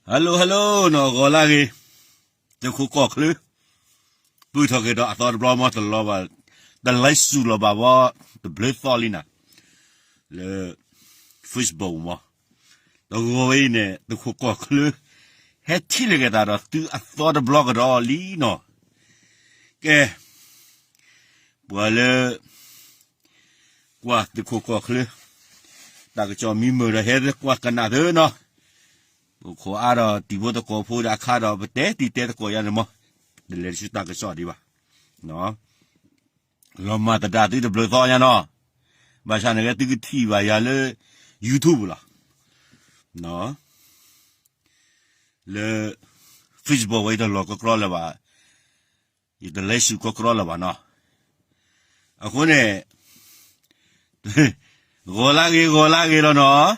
Hello hello နီၤ ဂီၤလၢဂ့ၤ, သုးခိၣ်ကီၢ်ချၢ ပုၢ်ထီၣ်က့ၤဒီးအသီတဘျီမီတလီၤဘၣ်, တလဲၤစူၤလီၤဘၣ်ဘီ, တဘျုးသီလံနၤ, လၢ Facebook မီ, တဂီၤဝဲအံၤန့ၣ် သုးခိၣ်ကီၢ်ချၢ ဟဲထံၣ်လိာ်က့ၤသးဒီးသုအသီတဘျီကဒီးလံနီၤ, ကဲ ပှၤလၢ ကွၢ်သုးခိၣ်ကီၢ်ချၢ တၢ်ကစီၣ်မံမုာ်ဒီးဟဲကွၢ်ကနၣ်သ့နီၤ, ပခိးအါဒီးတံၤဖိသကိးဖိဒီးအခါဒီး ပတဲတံၤတဲသကိးယါန့ၣ်မီ, တလဲၤတဆူတၢ်ကစီၣ်ဒံးဘၣ်, လီၤမၢ်သဒၣ်သုတဘျုးသီညါနီၤ, ဘၣ်ဆၣ်န့ၣ်ဂ့ၤ သုကထံၣ်ဘၣ်ယၤလၢ YouTube လီၤ, လၢ Facebook ဝဲယတလီၤကကြီလၢၤဘၣ်, ယတလဲၤစူၤကကြီလၢၤဘၣ်နီၤ, အဃိန့ၣ် ဂီၤလၢဂ့ၤ ဂီၤလၢဂ့ၤလီၤနီၤ,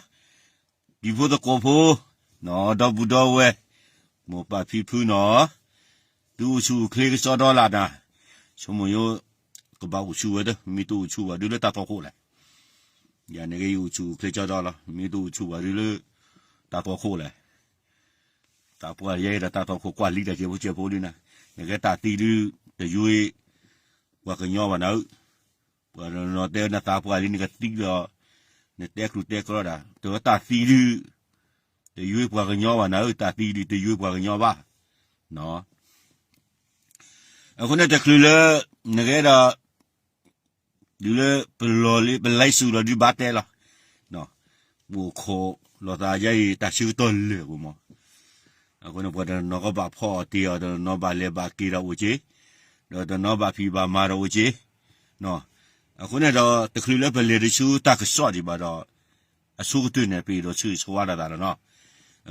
တံၤဖိသကိးဖိ ဒီပုၢ်ဒီဝဲၢ် မိၢ်ပၢ်ဖံဖုနီၤ, သုအိၣ်ဆူၣ်အိၣ်ချ့ကစီဒီလၢ်နၤ, ဆိကမိၣ်ယိ ကဘၣ်အိၣ်ဆူၣ်ဝဲဒီး မ့ၢ်တအိၣ်ဆူၣ်ဘၣ်ဒုးလၢတၢ်တီခိၣ်လဲၣ်, ယၤန့ၣ်ဂ့ၤ ယအိၣ်ဆူၣ်အိၣ်ချ့ကစီဒီလီၤ, မ့ၢ်တအိၣ်ဆူၣ်ဘၣ်ဒုးလၢ တၢ်တီခိၣ်လဲၣ် တၢ်ပှၢ်ယဲဒီးတၢ်တီခိၣ်ကွၢ်လံတၢ်ကဲဖိကဲဖိလံနၤ, နကဲတၢ်သံဒုး တယွ့ ပှၤကညီဘၣ်နၤဧၢ, ပှၤနီၤတဲနသးပှၢ်လံနကသံဒီး နတဲကျူတဲကျီဒၣ်, တဝဲတၢ်သံဒုး တယွ့ပှၤကညီဘၣ်နၤဧၢ, တၢ်သံဒုးတယွ့ပှၤကညီဘၣ်, အဃိန့ၣ်တချုးလၢ နကဲဒီး ဒုးလၢပလီၢ်လံ ပလဲၤစူၤလီၤဒုးဘၣ်တဲလီၤ, ပအိၣ်ခိးလိာ်သးယါအံၤ တၢ်ဆၢကတီၢ်လၢာ်ပူၤမီ, အဃိန့ၣ် ပှၤတနီၤကဘၣ်ဖီအီၣ်တ့ၢ်အီၤ တနီၤဘၣ်လဲၤဘၣ်က့ၤဒီးအိၣ်က့ၤ, ဒီးတနီၤဘၣ်ဖံးဘၣ်မၤဒီးအိၣ်က့ၤ, အဃိန့ၣ်ဒီး တချုးလၢပလဲၤတဆူတၢ်ကစီၣ်ဒံးဘၣ်ဒီး အဆိကတၢၢ်န့ၣ် ပအဲၣ်ဒိးဆၢဂ့ၤဆၢဝါဒၣ်သးလီၤနီၤ,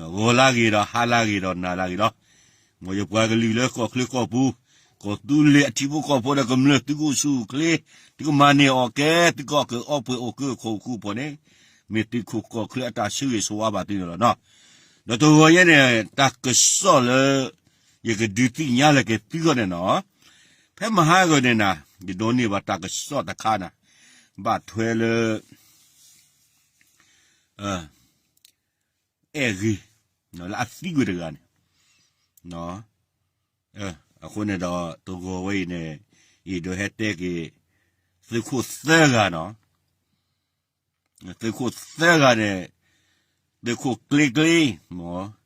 ဂီၤလၢဂ့ၤဒီးဟါလၢဂ့ၤဒီးနၤလၢဂ့ၤလီၤ, မ်ယပှၤကလုာ်လၢကီၢ်ချၢကီၢ်ပူၤ, ကီၢ်သူလ့ၤအထံဖိကီၢ်ဖိဒီးကမျၢၢ် သုကအိၣ်ဆူၣ်အိၣ်ချ့, သုကမၤန့ၢ်အီၣ်ကဲ, သုကအီၣ်ကၢအီၣ်ပှဲၤအိၣ်ကၢခိၣ်ခူၣ်ဖိန့ၣ်, မ့ၢ်သုးခိၣ်ကီၢ်ချၢအတၢ်ဆၢဂ့ၤဆၢဝါဘၣ်သုန့ၣ်လီၤနီၤ, ဒီးတဂီၤညါန့ၣ် တၢ်ကစီၣ်လၢ ယကဒုးသ့ၣ်ညါလၢက့ၤသုဂီၢ်န့ၣ်နီၤ, ဖဲမဟါဂီၤန့ၣ်နၤ ယဒိးန့ၢ်ဘၣ်တၢ်ကစီၣ်တခါနၤ, ဘၣ်ထွဲလၢ အဲၣ်ဂ့ၤ လၢအသံကွံာ်တဂၤန့ၣ်, အဃိန့ၣ်ဒီး တဂီၤဝဲအံၤန့ၣ် ယအဲၣ်ဒိးဟဲတဲက့ၤ သုးခိၣ်သၢဂၤနီၤ, သုးခိၣ်သၢဂၤန့ၣ် သုးခိၣ်ကျ့ကျ့,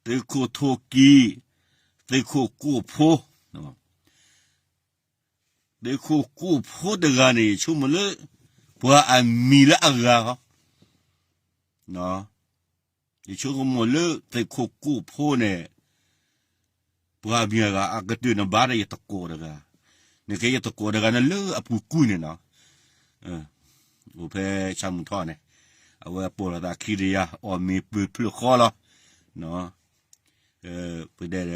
သုးခိၣ်ထိၣ်ကံ, သုးခိၣ်ကိၣ်ဖိ သုးခိၣ်ကိၣ်ဖိတဂၤန့ၣ် ယဆိကမိၣ်လၢ ပှၤအမံၤလၢအဂၤဃီ, ယဆိကမိၣ်လၢသုးခိၣ်ကိၣ်ဖိန့ၣ် ပှၤမံၤအဂၤ အကတၢၢ်န့ၣ်ဘၣ်ဒီးယတကိးတဂၤ, နကဲယတကိးတဂၤန့ၣ်လၢအပူၤကွံာ်န့ၣ်နီၤ, အိၣ်ဖဲဆၣ်မုၢ်ထီၣ်န့ၣ်, အဝဲပိာ်လိာ်သးခံတယၤ အီၣ်မ့ၤပၢၤဖျၢၣ်ဃီလီၤ, ပဒဲ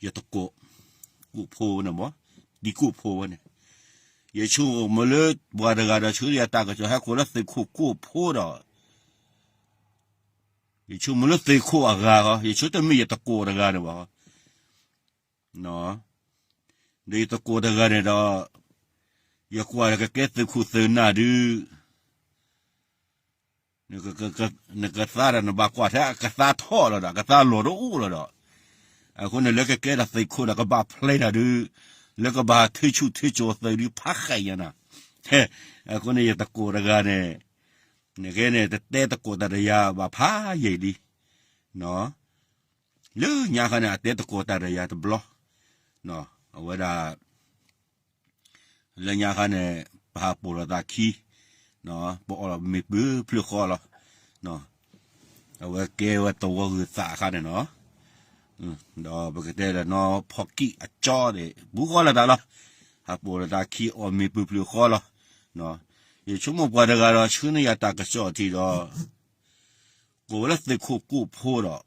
ယတကိး ကိၣ်ဖိဝဲန့ၣ်မး, တံၤကိၣ်ဖိဝဲန့ၣ်, ယဆိကမိၣ်လၢပှၤတဂၤဒီးဆှၢယၤတၢ်ကစီၣ်ဟဲခိၣ်လၢသုးခိၣ်ကိၣ်ဖိဒီး ယဆိကမိၣ်လၢသုးခိၣ်အဂၤဃီ, ယဆိတမ့ၢ်ယတကိးတဂၤန့ၣ်ဘၣ်ဃီ, ဒီးယတကိးတဂၤန့ၣ်ဒီး ယကွၢ်လၢကကဲသုးခိၣ်သုးနၢ်ဒုး နကသါဒီးနဘၣ်ကွၢ်ထဲအကသါထီၣ်လီၤဒီး အကသါလီၤတအိၣ်လီၤဒီး, အဃိန့ၣ် လၢကကဲဒီးသုးခိၣ်ဒီးကဘၣ်ဖျဲးတၢ်ဒုး, လၢကဘၣ်ထုးဆူၣ်ထုးကၠီၤသုးဒုးဖးဃဲးညါနၤ, အဃိန့ၣ် ယတကိးတဂၤန့ၣ်, နကဲန့ၣ် တတဲသကိးတၢ်ဒီးယၤဘၣ်ဖးယံာ်လံ, လၢညါခါန့ၣ် အတဲသကိးတၢ်ဒီးယၤတဘျီ, အဝဲဒၣ် လၢညါခါန့ၣ် ပဟးပိာ်လိာ်သးခံ, ပအီၣ်လီၤမ့ၤပၢၤဖျၢၣ်ဃီလီၤ, အဝဲကဲဝဲသဝီဂုာ်သးအခါန့ၣ်နီၤ, ဒီးပကတဲဒီးနီၢ်ဖီၣ်ကံၣ်အကၠီန့ၣ် ဘူးဃီလၢတၢ်လီၤ, ဟးပိာ်လိာ်သးခံအီၣ်မ့ၤပၢၤဖျၢၣ်ဃီလီၤ, ယဆိကမိၣ်ပှၤတဂၤဒီးဆှၢန့ၢ်ယၤတၢ်ကစီၣ်ထံဒီး ကိးဝဲလၢသုးခိၣ်ကိၣ်ဖိဒီး,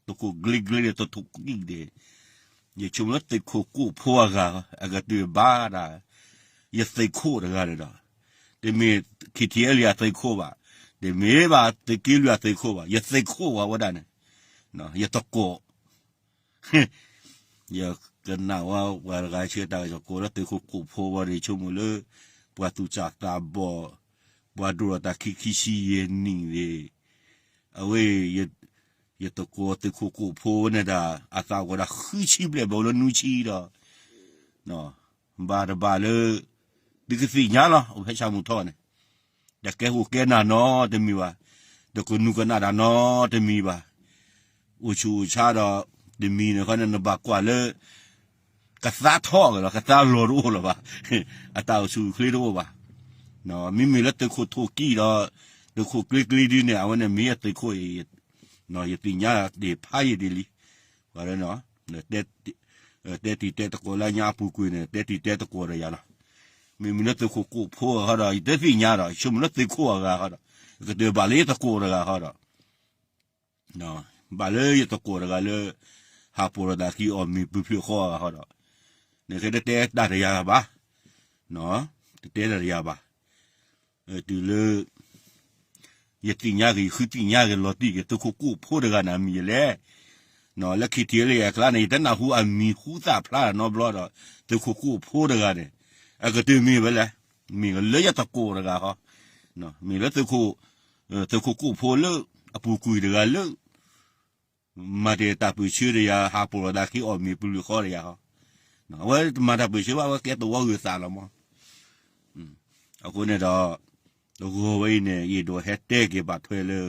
သုးခိၣ်ကျ့ကျ့ဒီး သုးခိၣ်ကံၣ်ဒီး, ယဆိကမိၣ်လၢသုးခိၣ်ကိၣ်ဖိအဂၤ အကတုၤဘၣ်ဒၣ် ယသုးခိၣ်တဂၤန့ၣ်ဒီး, တမ့ၢ် KTLA အသုးခိၣ်ဘၣ်, တမ့ၢ်ဘၣ်သုးက့လွံၢ်အသုးခိၣ်ဘၣ်, ယသုးခိၣ်ဝဲဒၣ်န့ၣ်, ယတကိး ယကနၣ်ဝဲပှၤတဂၤဆှၢတၢ်ကစီၣ်ကိးလၢသုးခိၣ်ကိၣ်ဖိဝဲန့ၣ် ယဆိကမိၣ်လၢ ပှၤသူၣ်စၢ်သးဘီၣ်, ပှၤဒိၣ်ထီၣ်တၢ်ခံခံဆံယဲၢ်နံၣ်န့ၣ်, အဝဲ ယ ယသကိးသုးခိၣ်ကိၣ်ဖိဝဲန့ၣ်ဒီး အသးအိၣ်ဝဲဒၣ်ဃုဆံဘျဲၣ်ဘၣ်လၢနွံဆံဒီး ဘၣ်တဘၣ်လၢ သုကသ့ၣ်ညါလီၤ အိၣ်ဖဲဆၣ်မုၢ်ထီၣ်န့ၣ် တကဲအိၣ်ကဲနၤနီတမံၤဘၣ်, တကနူၤကနၣ်တၢ်နီတမံၤဘၣ်, အိၣ်ဆူၣ်အိၣ်ဆါဒီး တမံၤန့ၣ်ခီန့ၣ် နဘၣ်ကွၢ်လၢ ကသါထီၣ်က့ၤလီၤ ကသါလီၤတအိၣ်လၢၤဘၣ်, အတၢ်အိၣ်ဆူၣ်အိၣ်ချ့တအိၣ်ဘၣ်, မ့မ့ၢ်လၢသုးခိၣ်ထိၣ်ကံၣ်ဒီး သုးခိၣ်ကျ့ကျ့ဒုန့ၣ် အဝဲန့ၣ်မ့ၢ်အသုးခိၣ်အံၤ ယသ့ၣ်ညါတ့ၢ်ဖးယံာ်ဒ်လံ, တဲတံၤတဲသကိးလၢညါအပူၤကွံာ်န့ၣ် တဲတံၤတဲသကိးဒီးယၤလီၤ, မ့မ့ၢ်လၢသုးခိၣ်ကိၣ်ဖိအဂၤဒီး ယတသ့ၣ်ညါဒီး ယဆိကမိၣ်လၢသုးခိၣ်အဂၤဃီဒီး ကတၢၢ်ဘၣ်လၢယသကိးတဂၤဃီဒီး ဘၣ်လၢယသကိးတဂၤလၢ ဟးပိာ်လီၤသးခံအီၣ်မ့ၤပျုၤဖျုးဃီအဂၤဃီဒီး, နကဲတတဲတၢ်တယၤဘၣ်, တတဲတၢ်တယၤဘၣ်, တုၤလၢ ယသ့ၣ်ညါက့ၤ ယဃုသ့ၣ်ညါက့ၤလီၤတံၢ်က့ၤ သုးခိၣ်ကိၣ်ဖိတဂၤန့ၣ် အမံၤယလဲၣ်, လၢခံထံလၢယကျါန့ၣ် ယတနၢ်ဟူအမံၤဟူသၣ်ဖျါနီတဘျီဒီး သုးခိၣ်ကိၣ်ဖိတဂၤန့ၣ် အကတၢၢ်မ့ၢ်ဝဲလဲၣ်, မ့ၢ်လၢယသကိးတဂၤဃီ, မ့ၢ်လၢ သုးခိၣ်ကိၣ်ဖိလၢ အပူၤကွံာ်တဂၤလၢ မၤတ့ၢ်တၢ်ပၢၢ်ဆၢဒီးယၤ ဟးပိာ်လီၤသးခံအီၣ်မ့ၤပျုၤဃီဒီးယၤဃီ, အဝဲတမၤတၢ်ပၢၢ်ဆၢဘၣ် အဝဲကဲသဝီဂုာ်သးလီၤမး, အဃိန့ၣ်ဒီး တဂီၤဝဲအံၤန့ၣ် ယအဲၣ်ဒိးဟဲတဲက့ၤဘၣ်ထွဲလၢ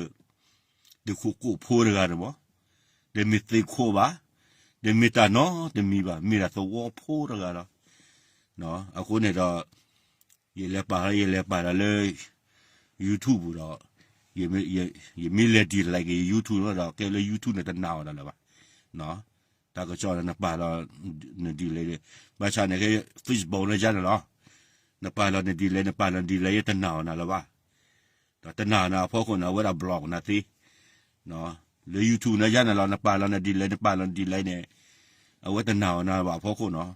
သုးခိၣ်ကိၣ်ဖိတဂၤန့ၣ်မး, တမ့ၢ်သုးခိၣ်ဘၣ်, တမ့ၢ်တၢ်နီတမံၤဘၣ် မ့ၢ်ဒၣ်သဝီဖိတဂၤလီၤ, အဃိန့ၣ်ဒီး ယလဲၤပာ် ယလဲၤပာ်ဒီးလၢ YouTube ဒီး ယမ့ၢ်လဲၤ delete က့ၤ YouTube ဒီး ကဲလၢ YouTube န့ၣ်တနာ်အီၤဒၣ်လၢၤဘၣ်, တၢ်ကစီၣ်န့ၣ် နပာ်လီၤ န delete ဘၣ်ဆၣ်န့ၣ်ကဲ Facebook လၢယၤန့ၣ်လီၤ, နပာ်လီၤန delete နပာ်လီၤ delete ယတနာ်အီၤနၤလၢၤဘၣ်, ဒီးတနာ်နၤအဖီခိၣ်န့ၣ် အဝဲဒၣ် block နၤသ့, လၢ YouTube န့ၣ်ယၤန့ၣ်လီၤ နပာ်လီၤန delete နပာ်လီၤန delete န့ၣ် အဝဲတနာ်အီၤနၤဘၣ်အဖီခိၣ်နီၤ,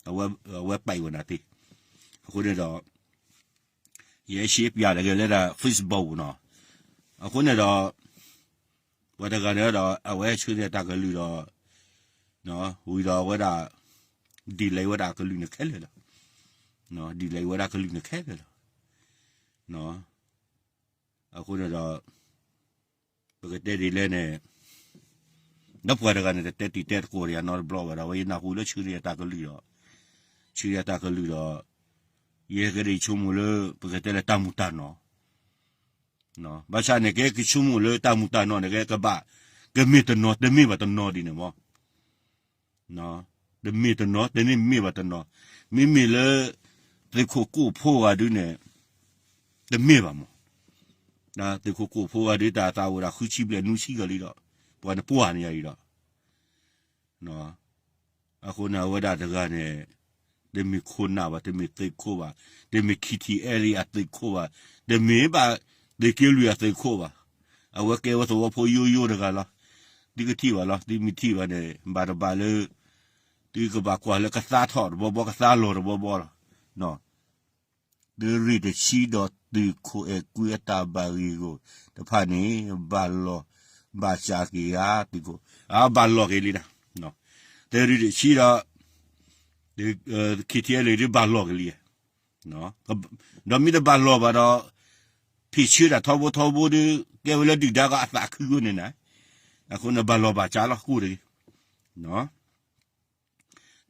အဝဲ အဝဲပာ်ဝဲနၤသ့, အဃိန့ၣ်ဒီး ယအဲၣ်စ့ပၠးတဂ့ၤလၢဒၣ် Facebook နီၤ, အဃိန့ၣ်ဒီး ပှၤတဂၤန့ၣ်ဒီး အဝဲဆှၢန့ၢ်တၢ်ကလုၢ်ဒီး ဝံၤဒီးအဝဲဒၣ် delete ဝဲဒၣ်ကလုၢ်န့ၣ်ခဲလၢာ်လီၤ, delete ဝဲဒၣ်ကလုၢ်န့ၣ်ခဲလၢာ်လီၤ, အဃိန့ၣ်ဒီး ပကတဲဒ်လဲၣ်န့ၣ် ဒီးပှၤတဂၤန့ၣ် တတဲတံၤတဲသကိးဒီးယၤနီတဘျီဘၣ်ဒီး အဝဲယနၢ်ဟူလၢဆှၢန့ၢ်တၢ်ကလုၢ်ဒီး ဆှၢန့ၢ်တၢ်ကလုၢ်ဒီး ယဲကဒ်ဆိကမိၣ်လၢ ပကတဲလၢတၢ်မူၤတၢ်နီၢ်, ဘၣ်ဆၣ်န့ၣ်ကဲကဆိကမိၣ်လၢတၢ်မူၤတၢ်နီၢ်န့ၣ် ကဲကဘၣ် ကမ့ၢ်တနီၤ တမ့ၢ်ဘၣ်တနီၤဒ်န့ၣ်မး တမ့ၢ်တနီၤ တမ့ၢ်မ့ၢ်ဘၣ်တနီၤ, မ့မ့ၢ်လၢ သုးခိၣ်ကိၣ်ဖိဂၤဒုန့ၣ် တမ့ၢ်ဘၣ်မး, သုးခိၣ်ကိၣ်ဖိဂၤဒု တၢ်သးအိၣ်ဒၣ်ဃုဆံဘျဲၣ်နွံဆံဂၤလံဒီး ပှၤနပှၢ်န့ၣ်ယၤအံၤဒီး အဃိန့ၣ် အဝဲဒၣ်တဂၤန့ၣ် တမ့ၢ်ခိၣ်နၢ်ဘၣ်, တမ့ၢ်သုးခိၣ်ဘၣ်, တမ့ၢ် KTLA အသုးခိၣ်ဘၣ်, တမ့ၢ်ဘၣ်သုးက့လွံၢ်အသုးခိၣ်ဘၣ်, အဝဲကဲဝဲသဝီဖိယိယိတဂၤလီၤ. သုကထံၣ်ဘၣ်လီၤ, သုမ့ၢ်ထံၣ်ဘၣ်န့ၣ် ဘၣ်တဘၣ်လၢ သုကဘၣ်ကွၢ်လၢကသါထီၣ်တဘီဘီ ကသါလီၤတဘီဘီလီၤ. သုးရ့ၣ်တဆံဒီးသုးခိၣ်အဲၣ်ကွံအတၢ်ဘၣ်ဂ့ၢ်ဂီၢ်တဖၣ်န့ၣ် ဘၣ်လီၤဘၣ်စးက့ၤဧါ, သုးခိၣ်, အဘၣ်လီၤက့ၤလံဒၣ်, သုးရ့ၣ်တဆံဒီး KTLA ဒ်ဘၣ်လီၤက့ၤလံ, ဒီးမ့ၢ်တဘၣ်လီၤဘၣ်ဒီး ဖံးဆၢတၢ်ထီဘိထီဘိဒီး ကဲဝဲလၢဒုၣ်ဒါကအသးခုဝဲန့ၣ်န့ၣ်, အဃိန့ၣ်ဘၣ်လီၤဘၣ်စးလီၤကိၣ်တဂ့ၤ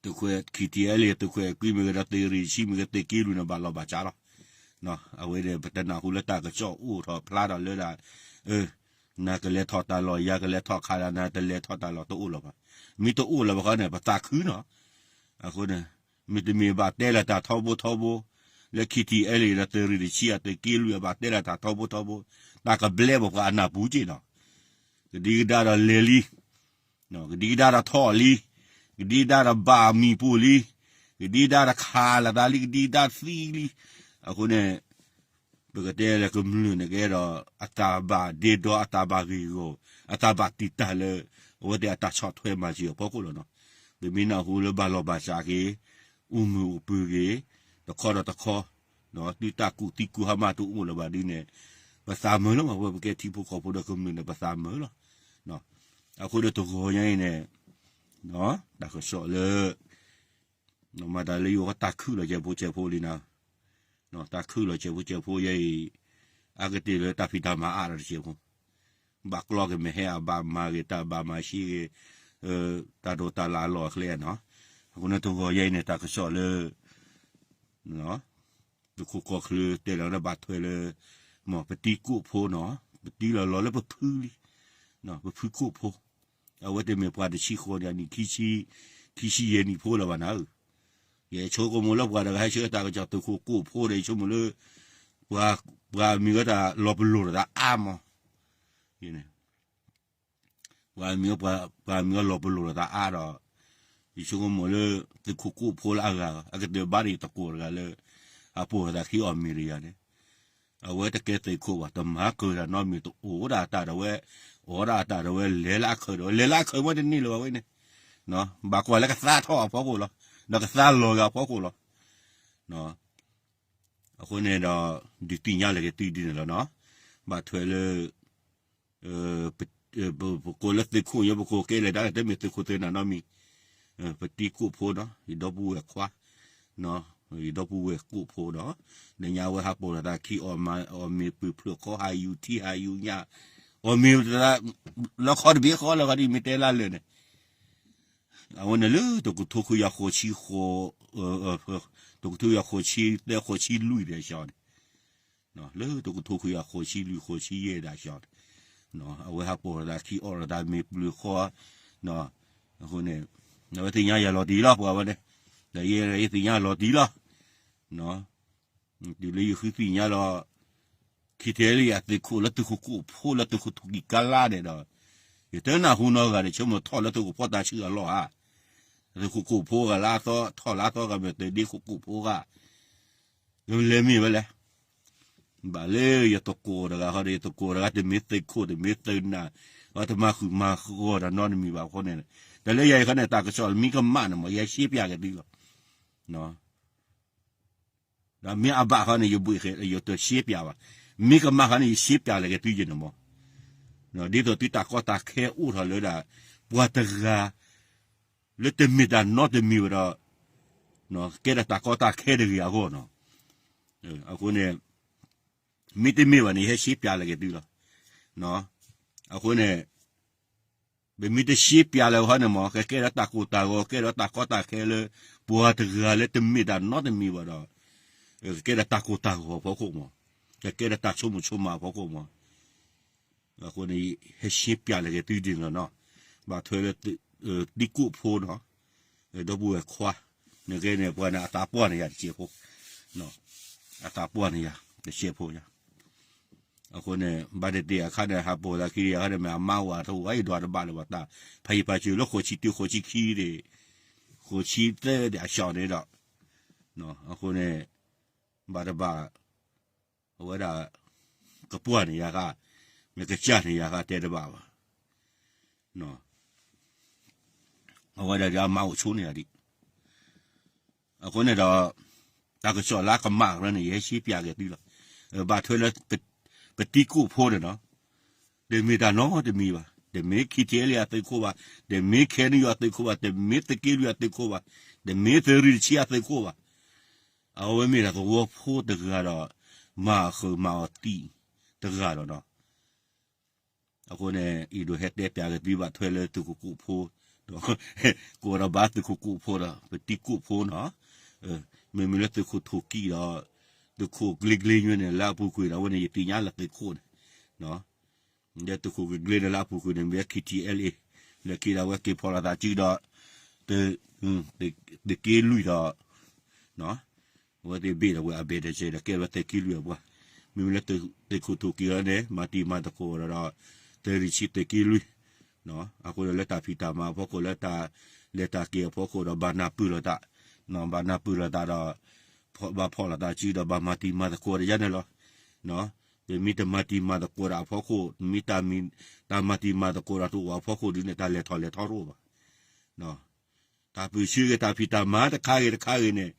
သုးခိၣ် KTLA သုးခိၣ်အဲၣ်ကွံမ့ၢ်ဂ့ၤဒီး သုးရ့ၣ်တဆံမ့ၢ်ဂ့ၤ သုးက့လွံၢ်န့ၣ် ဘၣ်လီၤဘၣ်စးလီၤ. အဝဲန့ၣ် ပတနၢ်ဟူလၢတၢ်ကစီၣ်အိၣ်ထီၣ်ဖျါထီၣ်လၢဒၣ် နကလဲၤထီၣ်တၢ်လီၢ် ယၤကလဲၤထီၣ်ခးဒၣ် နတလဲၤထီၣ်တၢ်လီၢ်တအိၣ်လၢၤဘၣ်. မ့ၢ်တအိၣ်လၢၤဘၣ်ခီန့ၣ် ပသးခုနီၤ. အဃိန့ၣ် မ့တမ့ၢ်ဘၣ်တဲလီၤတၢ်ထီဘိထီဘိ လၢ KTLA ဒီးသုးရ့ၣ်တဆံ သုးက့လွံၢ် ဘၣ်တဲလီၤတၢ်ထီဘိထီဘိ တၢ်ကဘျဲပပှၤအနၢ်ပူၤက့နီၤ. ကဒံကဒါဒီးလဲၤလံ ကဒံကဒါဒီးထီၣ်လံ, ကဒံကဒါဒီးဘၣ်မံၤပိာ်လံ, ကဒံကဒါဒီးခးလီၤသးလံ, ကဒံကဒါသံလံ. အဃိန့ၣ် ပကတဲလၢကမျၢၢ်န့ၣ်ကဲဒီး အတၢ်ဘၣ်ဒ့ဒီ အတၢ်ဘၣ်ဂ့ၢ်ဂီၢ် အတၢ်ဘၣ်တံာ်တာ်လၢ အဝဲသ့ၣ်အတၢ်ဆီၣ်ထွဲမၤစၢၤအဖီခိၣ်လီၤနီၤ. ပမ့ၢ်နၢ်ဟူလၢဘၣ်လီၤဘၣ်စးက့ၤ အိၣ်မုာ်အိၣ်ပၢၤက့ၤ တခီဒီးတခီ သုတၢ်ကူၣ်သံကူၣ်ဟါမၢ်တအိၣ်လၢၤဘၣ်ဒ်န့ၣ် ပသးမုာ်လီၤမး. ဝဲပကဲထံဖိကီၢ်ဖိဒီးကမျၢၢ်န့ၣ် ပသးမုာ်လီၤ. အဃိဒီးတဂီၤညါအံၤန့ၣ် တၢ်ကစီၣ်လၢ မၤတၢ်လၢယိၤဃီတၢ်ခုၣ်လီၤစဲးဖိစဲးဖိလံနၤ, တၢ်ခုၣ်လီၤစဲးဖိစဲးဖိယဲအံၤ အါကတၢၢ်လၢတၢ်ဖံးတၢ်မၤအါဒီးတစဲးဖိ, ဘၣ်ကျီက့ၤမ့ၢ်ဟဲအဘၣ်မၤဂ့ၤတၢ်ဘၣ်မၤရှဲဂ့ၤ တၢ်ဒိးတၢ်လၢအလီၢ်အကျဲနီၤ. အဃိန့ၣ်တဂီၤယဲအံၤန့ၣ် တၢ်ကစီၣ်လၢ သုးခိၣ်ကီၢ်ချၢတဲလီၤလၢဘၣ်ထွဲလၢ မ်ပတံၤကိၣ်ဖိနီၤ, ပတံၤလီၤလီၤလၢပဖုလံ, ပဖုကိၣ်ဖိ, အဝဲတမ့ၢ်ပှၤတဆံဃိးန့ၣ် အနံၣ်ခံဆံ, ခံဆံယဲၢ်နံၣ်ဖိလၢၤဘၣ်နၤဧၢ, ယဆိကမိၣ်လၢပှၤတဂၤဟဲဆှၢတၢ်ကစီၣ်သုးခိၣ်ကိၣ်ဖိဒီး ယဆိကမိၣ်လၢ ပှၤမံၤဝဲတၢ်လီၤပလိာ်တၢ်အါမး, ပှၤမံၤဝဲလီၤပလိာ်တၢ်အါဒီး ယဆိကမိၣ်လၢ သုးခိၣ်ကိၣ်ဖိလၢအဂၤ အကတၢၢ်ဘၣ်န့ၣ် ယသကိးတဂၤလၢ အပိာ်အသးခံအီၣ်မ့ၤတဂၤန့ၣ်, အဝဲတကဲသုးခိၣ်ဘၣ် တမၤကၢၤတၢ်နီတမံၤ တအိၣ်ဒၣ်တၢ်ဒီးဝဲ, အိၣ်ဒၣ်တၢ်ဒီးဝဲ လဲၤလၢအခၢးဒီးဝဲ လဲၤလၢအခၢးမ့ၢ်တန့ၢ်လၢၤဘၣ်ဝဲန့ၣ်, ဘၣ်ကွၢ်လၢကသါထီၣ်အဖီခိၣ်လီၤ, ဒီးကသါလီၤဂာ်အဖီခိၣ်လီၤ. အဃိန့ၣ်ဒီး ဒုးသ့ၣ်ညါလၢက့ၤသုဒ်န့ၣ်လီၤနီၤ, ဘၣ်ထွဲလၢ ပကိးလၢသုးခိၣ်ညါ ပကိးကဲလဲၣ် တၢ်တမ့ၢ်သုးခိၣ်သုးနၢ်နီတမံၤ, ပတံၤကိၣ်ဖိနီၤ ယဒီပုၢ်ဝဲၢ်ခွါ, ယဒီပုၢ်ဝဲၢ်ကိၣ်ဖိဒီး လၢညါဝဲဟးပိာ်လီၤသးခံအီၣ်မ့ၤပုၢ်ဖျၢၣ်ဃီ ဟးယူၤထံဟးယူၤညၣ်, အီၣ်မ့ၤလၢခီတဘ့ၣ်ဃီလၢခီဒ်မ့ၢ်တဲလၢလၢာ်န့ၣ် အဝဲန့ၣ်လၢတကထိခွံကယၤဃိးဆံဃိး, တကထိခွံကယၤဃိးဆံသၢ ဃိးဆံလွံၢ်ဒီးအဆၢန့ၣ်, လၢတကထိခွံကယၤဃိးဆံလွံၢ် ဃိးဆံယဲၢ်ဒီးအဆၢန့ၣ်, အဝဲဟးပိာ်လီၤသးခံအီၣ်လီၤသးမ့ၤပျုၤဃီ, အဃိန့ၣ် အဝဲသ့ၣ်ညါယၤလီၤတံၢ်လီၤ ပှၤဝဲန့ၣ်, ဒီးယဲယသ့ၣ်ညါလီၤတံၢ်လီၤ. တုၤလၢယဃုသ့ၣ်ညါလီၤ ခံထဲလၢယသုးခိၣ်လၢသုးခိၣ်ကိၣ်ဖိလၢသုးခိၣ်ထူၣ်ကံၢ်ကါလါန့ၣ်ဒီး, ယတနၢ်ဟူနီတဂၤဒီး ဆိကမိၣ်ထီၣ်လၢသုးခိၣ်ဖီၣ်တၢ်ဆှုၣ်အလီၢ်ဧါ, သုးခိၣ်ကိၣ်ဖိဂၤလၢအသီ ထီၣ်လၢအသီဂၤမ့ၢ်သုးဒ့ခိၣ်ကိၣ်ဖိဂၤ, ကလဲၤမ့ၢ်ဝဲလဲၣ်. ဘၣ်လၢယသကိးတဂၤဃီဒီး ယသကိးတဂၤတမ့ၢ်သုးခိၣ်တမ့ၢ်သုးနၢ်, အတမၤဃုာ်မၤဃီတၢ်နီတမံၤဘၣ်အဃိန့ၣ်, တၢ်လၢယၤအံၤခီန့ၣ် တၢ်ကစီၣ်မ့ၢ်ကမၣ်န့ၣ်မး ယဟဲရှဲပၠးက့ၤသုလီၤ. ဒီးမ့ၢ်အဘၣ်ဃီန့ၣ် ယဘှ့ၣ်ဃဲ ယတရှဲပၠးဘၣ်, မ့ၢ်ကမၣ်ဃီန့ၣ် ယရှဲပၠးလၢက့ၤသုယဲၢ်န့ၣ်မး. ဒ်သိးသုတၢ်ကီတၢ်ခဲအိၣ်ထီၣ်လၢဒၣ် ပှၤတဂၤ လၢတမ့ၢ်တၢ်နီတမံၤဝဲဒီး ကဲဒၣ်တၢ်ကီတၢ်ခဲတဂ့ၤအဂီၢ်နီၤ. အဃိန့ၣ် မ့တမ့ၢ်ဘၣ်န့ၣ် ယဟဲရှဲပၠးလၢက့ၤသုလီၤ. အဃိန့ၣ် ပမ့ၢ်တရှဲပၠးလၢၤဟီန့ၣ်မး ကကဲဒီးတၢ်ကိၢ်တၢ်ဂီၤ ကဲဒီးတၢ်ကီတၢ်ခဲလၢ ပှၤတဂၤလၢတမ့ၢ်တၢ်နီတမံၤဘၣ်ဒီး ကကဲဒီးတၢ်ကိၢ်တၢ်ဂီၤအဖီခိၣ်မး, ကကဲဒီးတၢ်ဆိကမိၣ်ဆိကမးအဖီခိၣ်မး. အဃိန့ၣ် ဟဲရှဲပၠးလၢက့ၤသုဒ်န့ၣ်လီၤနီၤ. ဘၣ်ထွဲလၢ တံၤကိၣ်ဖိနီၤ, ဒီပုၢ်ဝဲၢ်ခွါ, နကဲန့ၣ် ပှၤန့ၣ်အသးပှၢ်န့ၢ်ယၤတစဲးဖိ, အသးပှၢ်န့ၢ်ယၤတစဲးဖိယၤ. အဃိန့ၣ် ဘၣ်တ့ၢ်တ့ၢ်အခါန့ၣ် ဟးပိာ်သးခံအခါန့ၣ် မ့ၢ်အမါဝၤတအိၣ် ယဒွးတဘၣ်လၢၤဘၣ်တၢ် ဖးယံၤဖးစၢၤလၢဃိးဆံတုၤဃိးဆံခံဒီး ဃိးဆံသၢဒီးအစှၤန့ၣ်ဒီး အဃိန့ၣ် ဘၣ်တဘၣ် အဝဲဒၣ် ကပှၢ်န့ၢ်ယၤဃါ, မ့ၢ်ကစၢ်န့ၢ်ယၤဃါတဲတဘၣ်ဘၣ်. အဝဲဒၣ်ဒီးအမါအိၣ်ဆိန့ၢ်ယၤဒံး. အဃိန့ၣ်ဒီး တၢ်ကစီၣ်လၢကမၣ်ကရၢန့ၣ် ယဟဲရှဲပၠးက့ၤသုလီၤ. ဘၣ်ထွဲလၢ ပတံၤကိၣ်ဖိန့ၣ်နီၤ, တမ့ၢ်တၢ်နီတမံၤဘၣ်, တမ့ၢ် ခံထံအဲလ့ၣ် အသုးခိၣ်ဘၣ်, တမ့ၢ် ခဲနံယီၤ အသုးခိၣ်ဘၣ်, တမ့ၢ်သုးက့လွံၢ် အသုးခိၣ်ဘၣ်, တမ့ၢ်သုးရ့ၣ်တဆံ အသုးခိၣ်ဘၣ်. အဝဲမ့ၢ်ဒၣ်သဝီဖိတဂၤဒီး မၤအဃၢၤမၤအီၤသံတဂၤလီၤနီၤ. အဃိန့ၣ် အံၤဒိးဟဲတဲပၠးက့ၤသုဘၣ်ထွဲလၢသုးခိၣ်ကိၣ်ဖိ, ဒီး ကိးဒီးဘၣ်သုးခိၣ်ကိၣ်ဖိဒီး ပတံၤကိၣ်ဖိနီၤ. မ့မ့ၢ်လၢသုးခိၣ်ထူၣ်ကံၢ်ဒီး သုးခိၣ်ကျ့ကျ့ညါန့ၣ် လၢအပူၤကွံာ်ဒီး အဝဲန့ၣ် ယသ့ၣ်ညါလၢသုးခိၣ်န့ၣ် ဒီးသုးခိၣ်ကျ့ကျ့န့ၣ် လၢအပူၤကွံာ်န့ၣ် မ့ၢ် ခံထံအဲလ့ၣ် လၢခံဒီး အဝဲက့ၤဖီၣ်လိာ်သးစုဒီး သုးက့လွံၢ်ဒီး အဝဲသ့ၣ်ဘ့ၣ်ဒီးဝဲအဘဲၣ်တစဲးဒီး ကဲဝဲသုးက့လွံၢ်အပှၤ, မ့မ့ၢ်လၢသုးခိၣ်ထူၣ်ကံၢ်အီၤန့ၣ် မၤတံၤမၤသကိးဒီး သုးရ့ၣ်တဆံ သုးက့လွံၢ်, အဃိဒီးလၢတၢ်ဖံးတၢ်မၤအဖီခိၣ် လၢတၢ်လဲၤတၢ်က့ၤအဖီခိၣ်ဒီး ဘၣ်နၢ်ပၢၢ်လိာ်သး, ဘၣ်နၢ်ပၢၢ်လိာ်သးဒီး ဘၣ်ဖီၣ်လိာ်သးစုဒီး ဘၣ်မၤတံၤမၤသကိးဒီးယၤန့ၣ်လီၤ. ပမ့ၢ်တမၤတံၤမၤသကိးဒီးအဖီခိၣ် မ့ၢ်တၢ်မၤတံၤမၤသကိးဒီးတအိၣ်အဖီခိၣ်ဒုးန့ၣ် တၢ်လဲၤထီၣ်လဲၤထီတအိၣ်ဘၣ်. တၢ်ပၢၢ်ဆၢဂ့ၤ တၢ်ဖံးတၢ်မၤတခါဂ့ၤတခါဂ့ၤန့ၣ်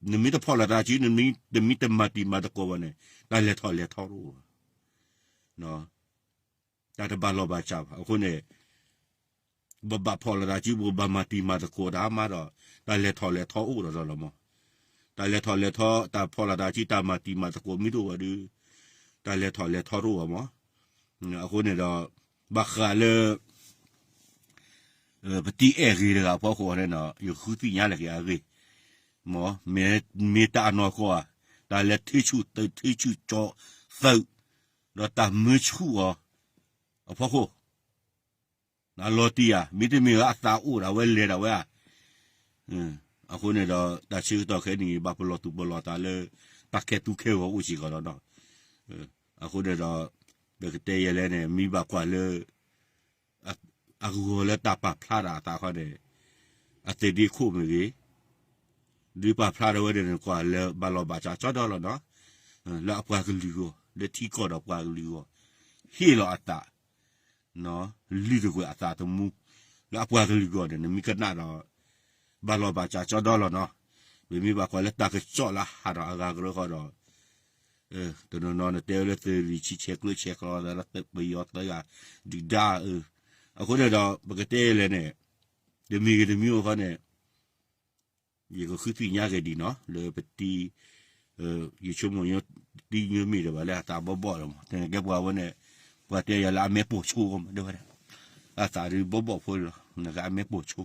နမ့ၢ်တဖီၣ်လိာ်သးစု နမ့ၢ်တမၤတံၤမၤသကိးဘၣ်န့ၣ် တၢ်လဲၤထီၣ်လဲၤထီတအိၣ်ဘၣ်. တၢ်တဘၣ်လီၢ်ဘၣ်စးဘၣ်. အဃိန့ၣ် ပဘၣ်ဖီၣ်လိာ်သးစု ပကဘၣ်မၤတံၤမၤသကိးတၢ်မးဒီး တၢ်လဲၤထီၣ်လဲၤထီအိၣ်ဒီးလီၤမး. တၢ်လဲၤထီၣ်လဲၤထီ တၢ်ဖီၣ်လိာ်သးစု တၢ်မၤတံၤမၤသကိးမ့ၢ်တအိၣ်ဘၣ်ဒီး တၢ်လဲၤထီၣ်လဲၤထီတအိၣ်ဘၣ်မး. အဃိန့ၣ်ဒီး ဘၣ်ဃးလၢ ပတံၤအဲၣ်ဂ့ၤတဂၤအဖီခိၣ်န့ၣ်ဒီး ယဃုသ့ၣ်ညါလၢက့ၤအဂ့ၢ်, မ့ၢ်တၢ်အနီၢ်ကီၢ်ဧါ, တၢ်လၢထံဆူၣ်သုး ထံဆူၣ်ကၠီသုး, ဒီးတၢ်မၢဆူၣ်အီၤအဖီခိၣ် အလီၤတံၢ်ဧါ, မ့တမ့ၢ်လၢအသးအိၣ်ဒၣ်ဝဲလဲၤဒၣ်ဝဲဧါ. အဃိန့ၣ်ဒီး တၢ်ဆၢကတီၢ်ခဲအံၤန့ၣ် ဘၣ်ပလီၢ်သူၣ်ပလီၢ်သးလၢ တၢ်ခဲသူခဲဂီၤအိၣ်စ့ၢ်ကီးလီၤနီၤ. အဃိန့ၣ်ဒီး ပကတဲယဲလဲၣ်န့ၣ် မ့ၢ်ဘၣ်ကွၢ်လၢ အဂီၤလၢတၢ်ပာ်ဖျါတၢ်အသးခီန့ၣ် အသ့ၣ်ဒ့ခိၣ်မ့ၢ်ဂ့ၤ, ဒုးပာ်ဖျါထီၣ်ဝဲဒၣ်န့ၣ် ကွၢ်လၢဘၣ်လီၢ်ဘၣ်စးကၠီဒီလီၤနီၤ, လၢအပှၤကလုာ်အဂီၢ် လၢထံကီၢ်ဒီးပှၤကလုာ်အဂီၢ် ဟ့ၣ်လီၤအသး လုၢ်တကွဲၢ်အသးသမူ လၢအပှၤကလုာ်အဂီၢ်န့ၣ် နမ့ၢ်ကနၣ်ဒီး ဘၣ်လီၢ်ဘၣ်စးကၠီဒီလီၤနီၤ. ပမ့ၢ်ဘၣ်ကွၢ်လၢတၢ်ကစီၣ်လၢဟးထီၣ်အဂၤကရၢဃီဒီး တနီၤနီၤနတဲဝဲလၢသုးရ့ၣ်ဆံဆဲးကျၢဆဲးကျိး လၢပယီၤသၢဂၤ ဒုၣ်ဒါအၢ, အဃိန့ၣ်ဒီး ပကတဲလဲၣ်န့ၣ် တမံၤဂ့ၤတမံၤဂ့ၤဃီန့ၣ် ယကဃုသ့ၣ်ညါက့ၤဒံးနီၤ လၢပတံၤ ယဆိကမိၣ် တံၤညိမ့ၢ်ဒံးဘၣ်လၢအသးဘီၣ်ဘီၣ်လီၤမး တနကဲပှၤဝဲန့ၣ် ပှၤတဲယၤလၢအမဲာ်ပိာ်ဆိမး တဲဝဲဒၣ် အသးဒုးဘီၣ်ဘီၣ်ဖိလီၤ နကအမဲာ်ပိာ်ဆိ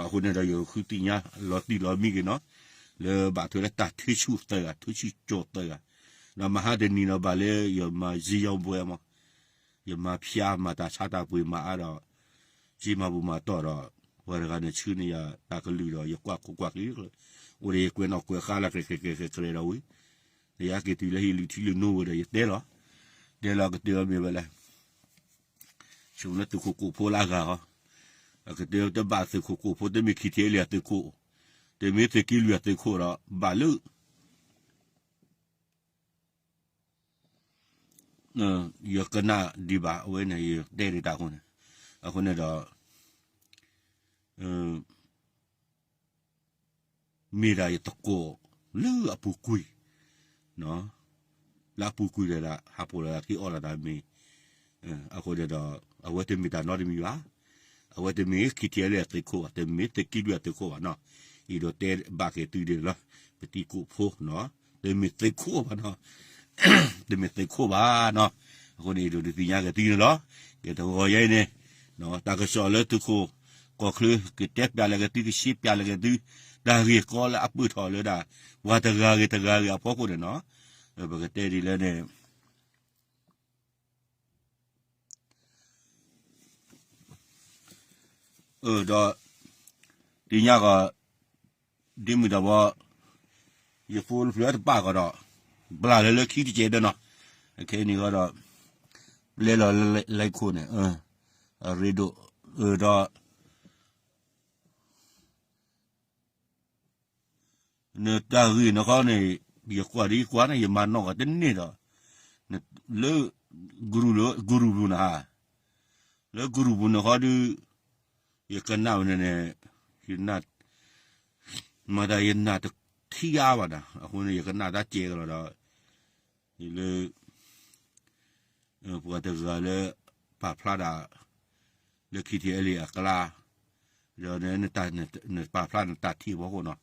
အဃိန့ၣ်ဒီးယဃုသ့ၣ်ညါလီၤတံၢ်လီၤမံက့ၤနီၤ လၢဘၣ်ထွဲလၢတၢ်ထံဆူၣ်သၢဂၤ ထံဆူၣ်ကၠီသၢဂၤ ဒီးမဟါတနံၤဒီးဘၣ်လၢယမၤ စံယီၤဘွဲမး ယမၤဖၠါမၤတၢ်ဆါတၢ်ပှ့ၤမၤအါဒီး စ့မၤဘူၣ်မၤတီၢ်ဒီး ပှၤတဂၤန့ၣ်ဆှၢန့ၢ်ယၤတၢ်ကလုၢ်ဒီး ယကွၢ်ခိၣ်ကွၢ်က့ၤ အိၣ်ဒီးယကွဲးနီၣ်ကွဲးဃါလၢကြဲးကြဲးကြဲးကြဲးဒီးဝံၤ ဒီးယဟဲက့ၤတုၤလၢဟံၣ်လုၢ်ထံလုၢ်နိဝဲဒီးယတဲလီၤ တဲလီၤကတၢၢ်အီၤမ့ၢ်ဝဲလဲၣ် ဆိလၢသုးခိၣ်ကိးဖိလၢအဂၤဟီ အကတၢၢ်တဘၣ်သုးခိၣ်ကိးဖိ တမ့ၢ်ခံထံလံအသုးခိၣ် တမ့ၢ်သုးက့လွံၢ်အသုးခိၣ်ဒီး ဘၣ်လၢ ယကနၣ်ဒံးဘၣ် အဝဲန့ၣ် ယတဲဒံးတၢ်အဃိန့ၣ် အဃိန့ၣ်ဒီး မ့ၢ်ဒၣ်ယသကိးလၢအပူၤကွံာ်, လၢအပူၤကွံာ်ဒီး ဟးပိာ်လီၤသးခံအီၣ်လီၤသးမ့ၤ, အဃိန့ၣ်ဒီး အဝဲတမ့ၢ်တၢ်နီတမံၤဘၣ်, အဝဲတမ့ၢ် ခံထံလံအသုးခိၣ်ဘၣ်, တမ့ၢ်သုးက့လွံၢ်အသုးခိၣ်ဘၣ်နီၤ, အံၤဒီးတဲဘၣ်က့ၤသုဒ်န့ၣ်လီၤ, ပတံၤကိးဖိနီၤ, တမ့ၢ်သုးခိၣ်ဘၣ်နီၤ တမ့ၢ်သုးခိၣ်ဘၣ်နီၤ, အဃိန့ၣ် အံၤဒီးဒုးသ့ၣ်ညါက့ၤသုန့ၣ်လီၤ, ကဲတဂီၤယဲအံၤန့ၣ်, တၢ်ကစီၣ်လၢသုးခိၣ်ကီၢ်ချၢ ကတဲပျးလၢက့ၤသု ကရှဲပျးလၢက့ၤသု, တၢ်ဂ့ၢ်ကီလၢအပၢၢ်ထီၣ်လၢဒၣ် ပှၤတဂၤဂ့ၤတဂၤဂ့ၤအဖီခိၣ်န့ၣ်နီၤ, ပကတဲဒ်လဲၣ်န့ၣ် ဒီး သ့ၣ်ညါကီး ဒ်မုၢ်တၢ်ဘီ ယဖိတဖျၢၣ်တပာ်ကီးဒီး ဘျးလၢလၢခံတကဲဒီးနီၤ, အခဲအံၤန့ၣ်ဃီဒီး ပျဲလီၤလၢလံခိၣ်န့ၣ် အရ့ဒိၣ် ဒီး နတၢ်ဂ့ၢ်နခီန့ၣ် ယကွၢ်ဒ်ယကွၢ်န့ၣ် ယမၤနီၣ်ကီးတန့ၢ်ဒီး လၢ group လၢ group ပူၤန့ၣ်ဟါ, လၢ group ပူၤန့ၣ်ဃီဒီး ယကနၣ်ဝဲန့ၣ်န့ၣ် ယနၢ် မၤတၢ်ယနၢ်တထံၣ်အါဘၣ်ဒီး အဃိန့ၣ် ယကနၣ်တၢ်ကဲကလီၤဒီး လၢ ပှၤတဂၤလၢ ပာ်ဖျါဒၣ် လၢ ခံထံလံအကျါ ဒီး နပာ်ဖျါနတၢ်ထံၣ်အဖီခိၣ်နီၤ,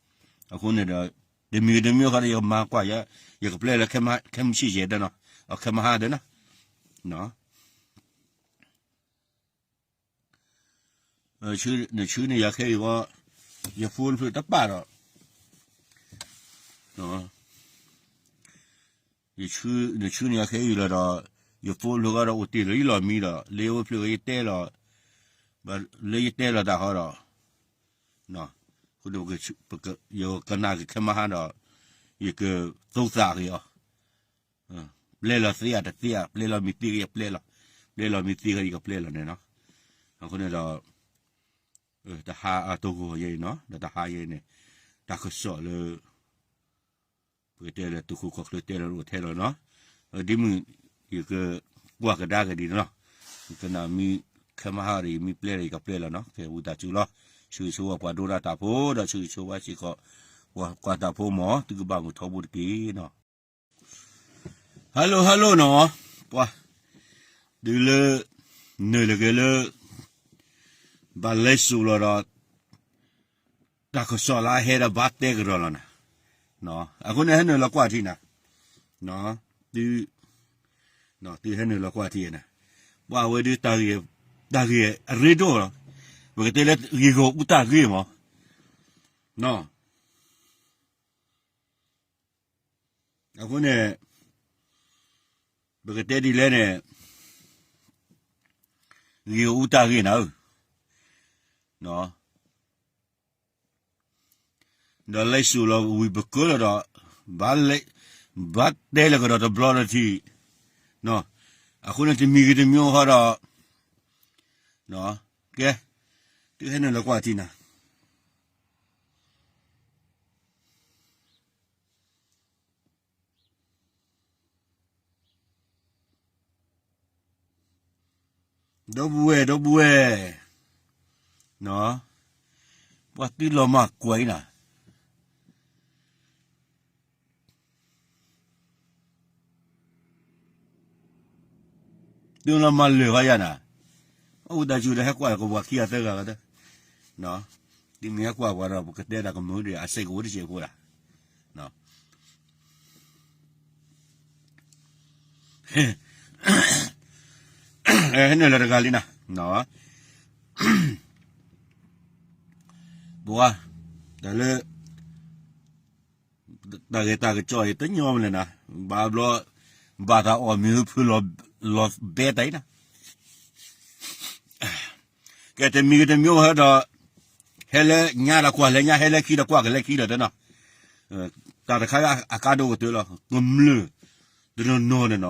အဃိန့ၣ်ဒီး တမံၤတမံၤဃီဒီး ယကမၤကွၢ် ယကပျဲလၢ ခဲမုၢ်ဆ့ၣ်ယဲၢ်ဒီးနီၤ, အခဲမုၢ်ဟါဒီးနီၤ နဆှၢန့ၢ်ယၤခဲအံၤဝဲ ယဖိတဖျၢၣ်တပာ်ဒီး နဆှၢန့ၢ်ယၤခဲအံၤလီၤဒီး ယဖိတဖျၢၣ်ဃီဒီးအိၣ်တ့ၢ်လၢယလီၢ်မံဒီး လၢယဖိတဖျၢၣ်ဃီယတဲလီၤ လၢယတဲလီၤတၢ်ဃီဒီး ယကနၣ်က့ၤခဲမုၢ်ဟါဒီး ယကသိသးက့ၤအီၤ ပျဲလီၤသ့ဧါတသ့ဧါ ပျဲလီၤမ့ၢ်သ့က့ၤယပျဲလီၤ, ပျဲလီၤမ့ၢ်သ့က့ၤယကပျဲလီၤန့ၣ်နီၤ, အဃိန့ၣ်ဒီး တဟါအတဂီၤယဲအံၤနီၤ ဒီးတဟါယဲအံၤန့ၣ် တၢ်ကစီၣ်လၢ ပကတဲလၢသုးခိၣ်ကီၢ်ချၢတဲလီၤအိၣ်ထဲလီၤနီၤ, ဒ်မုၢ် ယကကွၢ်ကဒါက့ၤဒ်န့ၣ်လီၤ, ယကနၣ်မ့ၢ်ခဲမုၢ်ဟါဒီး ယမ့ၢ်ပျဲဒီးယကပျဲလီၤနီၤ, ကဲဝံသးစူၤလီၤ, ဆၢဂ့ၤဆၢဝါပှၤဒိတၢ်ဖိဒီးဆၢဂ့ၤဆၢဝါစ့ၢ်ကီး ပှၤကွၢ်တၢ်ဖိမး သုကဘၣ်မုာ်ထီဘိတက့ၢ်နီၤ Hello hello နီၤ, ပှၤ တုၤလၢ နုာ်လီၤက့ၤလၢ ဘၣ်လဲၤစိာ်လီၤဒီး တၢ်ကစီၣ်လၢအဟဲဒီးဘၣ်တဲကဒီးလီၤနၤ, အဃိန့ၣ်ဟဲနုာ်လီၤကွၢ်ထံနၤ, သု သုဟဲနုာ်လီၤကွၢ်ထံၣ်နၤ, ပှၤဝဲဒုး တၢ်ဂ့ၢ်အရ့ဒိၣ်လီၤ, ပကတဲလၢဂ့ၢ်ဂီၢ်အူတၢ်ဂ့ၢ်မး, အဃိန့ၣ် ပကတဲဒ်လဲၣ်န့ၣ် ဂ့ၢ်ဂီၢ်အူတၢ်ဂ့ၢ်နၤဧၢ, ဒီးလဲၤစိာ်လီၤဝံၤပကၢလီၤဒီး ဘၣ်တဲလၢကဒီးတဘျီလၢထံ, အဃိန့ၣ်တမံၤဂ့ၤတမံၤဂ့ၤဃီဒီး ကဲ, သုဟဲနုာ်လီၤကွၢ်ထံၣ်နၤ ဒီပုၢ်ဝဲၢ် ဒီပုၢ်ဝဲၢ်, ပှၤသုလီၤမၢ်ကွၢ်အံၤနၤ, သုလီၤမၢ်လၢာ်ဃီယၤနၤ, အိၣ်တၢ်စူၤဒီးဟဲကွၢ်ကပှၤခံဂၤသၢဂၤကတၢၢ်, သုမ့ၢ်ဟဲကွၢ်ပှၤဒီး ပကတဲတၢ်ကမုာ်ဒီး အစဲးကအိၣ်တစဲးဖိဒၣ် ဟဲနုာ်လီၤတဂၤလံနၤ, ပှၤ တၢ်လၢ တၢ်ဂ့ၢ်တၢ်ကစီၣ်အံၤတညီမလဲၣ်နၤ, ဘၣ်ဘျီ ဘၣ်သးအီၣ်မ့ၢ်ဖုလီၤဘဲတၢ်အံၤနၤ, ကဲတမံၤဂ့ၤတမံၤဂ့ၤဒီး ဟဲလၢညါဒီးကွၢ်လၢညါ ဟဲလၢခံဒီးကွၢ်ကလၢခံဒီးတနီၤ, တၢ်တခါအကါဒိၣ်ကတၢၢ်လီၤ ကမျၢၢ်တနီၤနီၤန့ၣ်နီၤ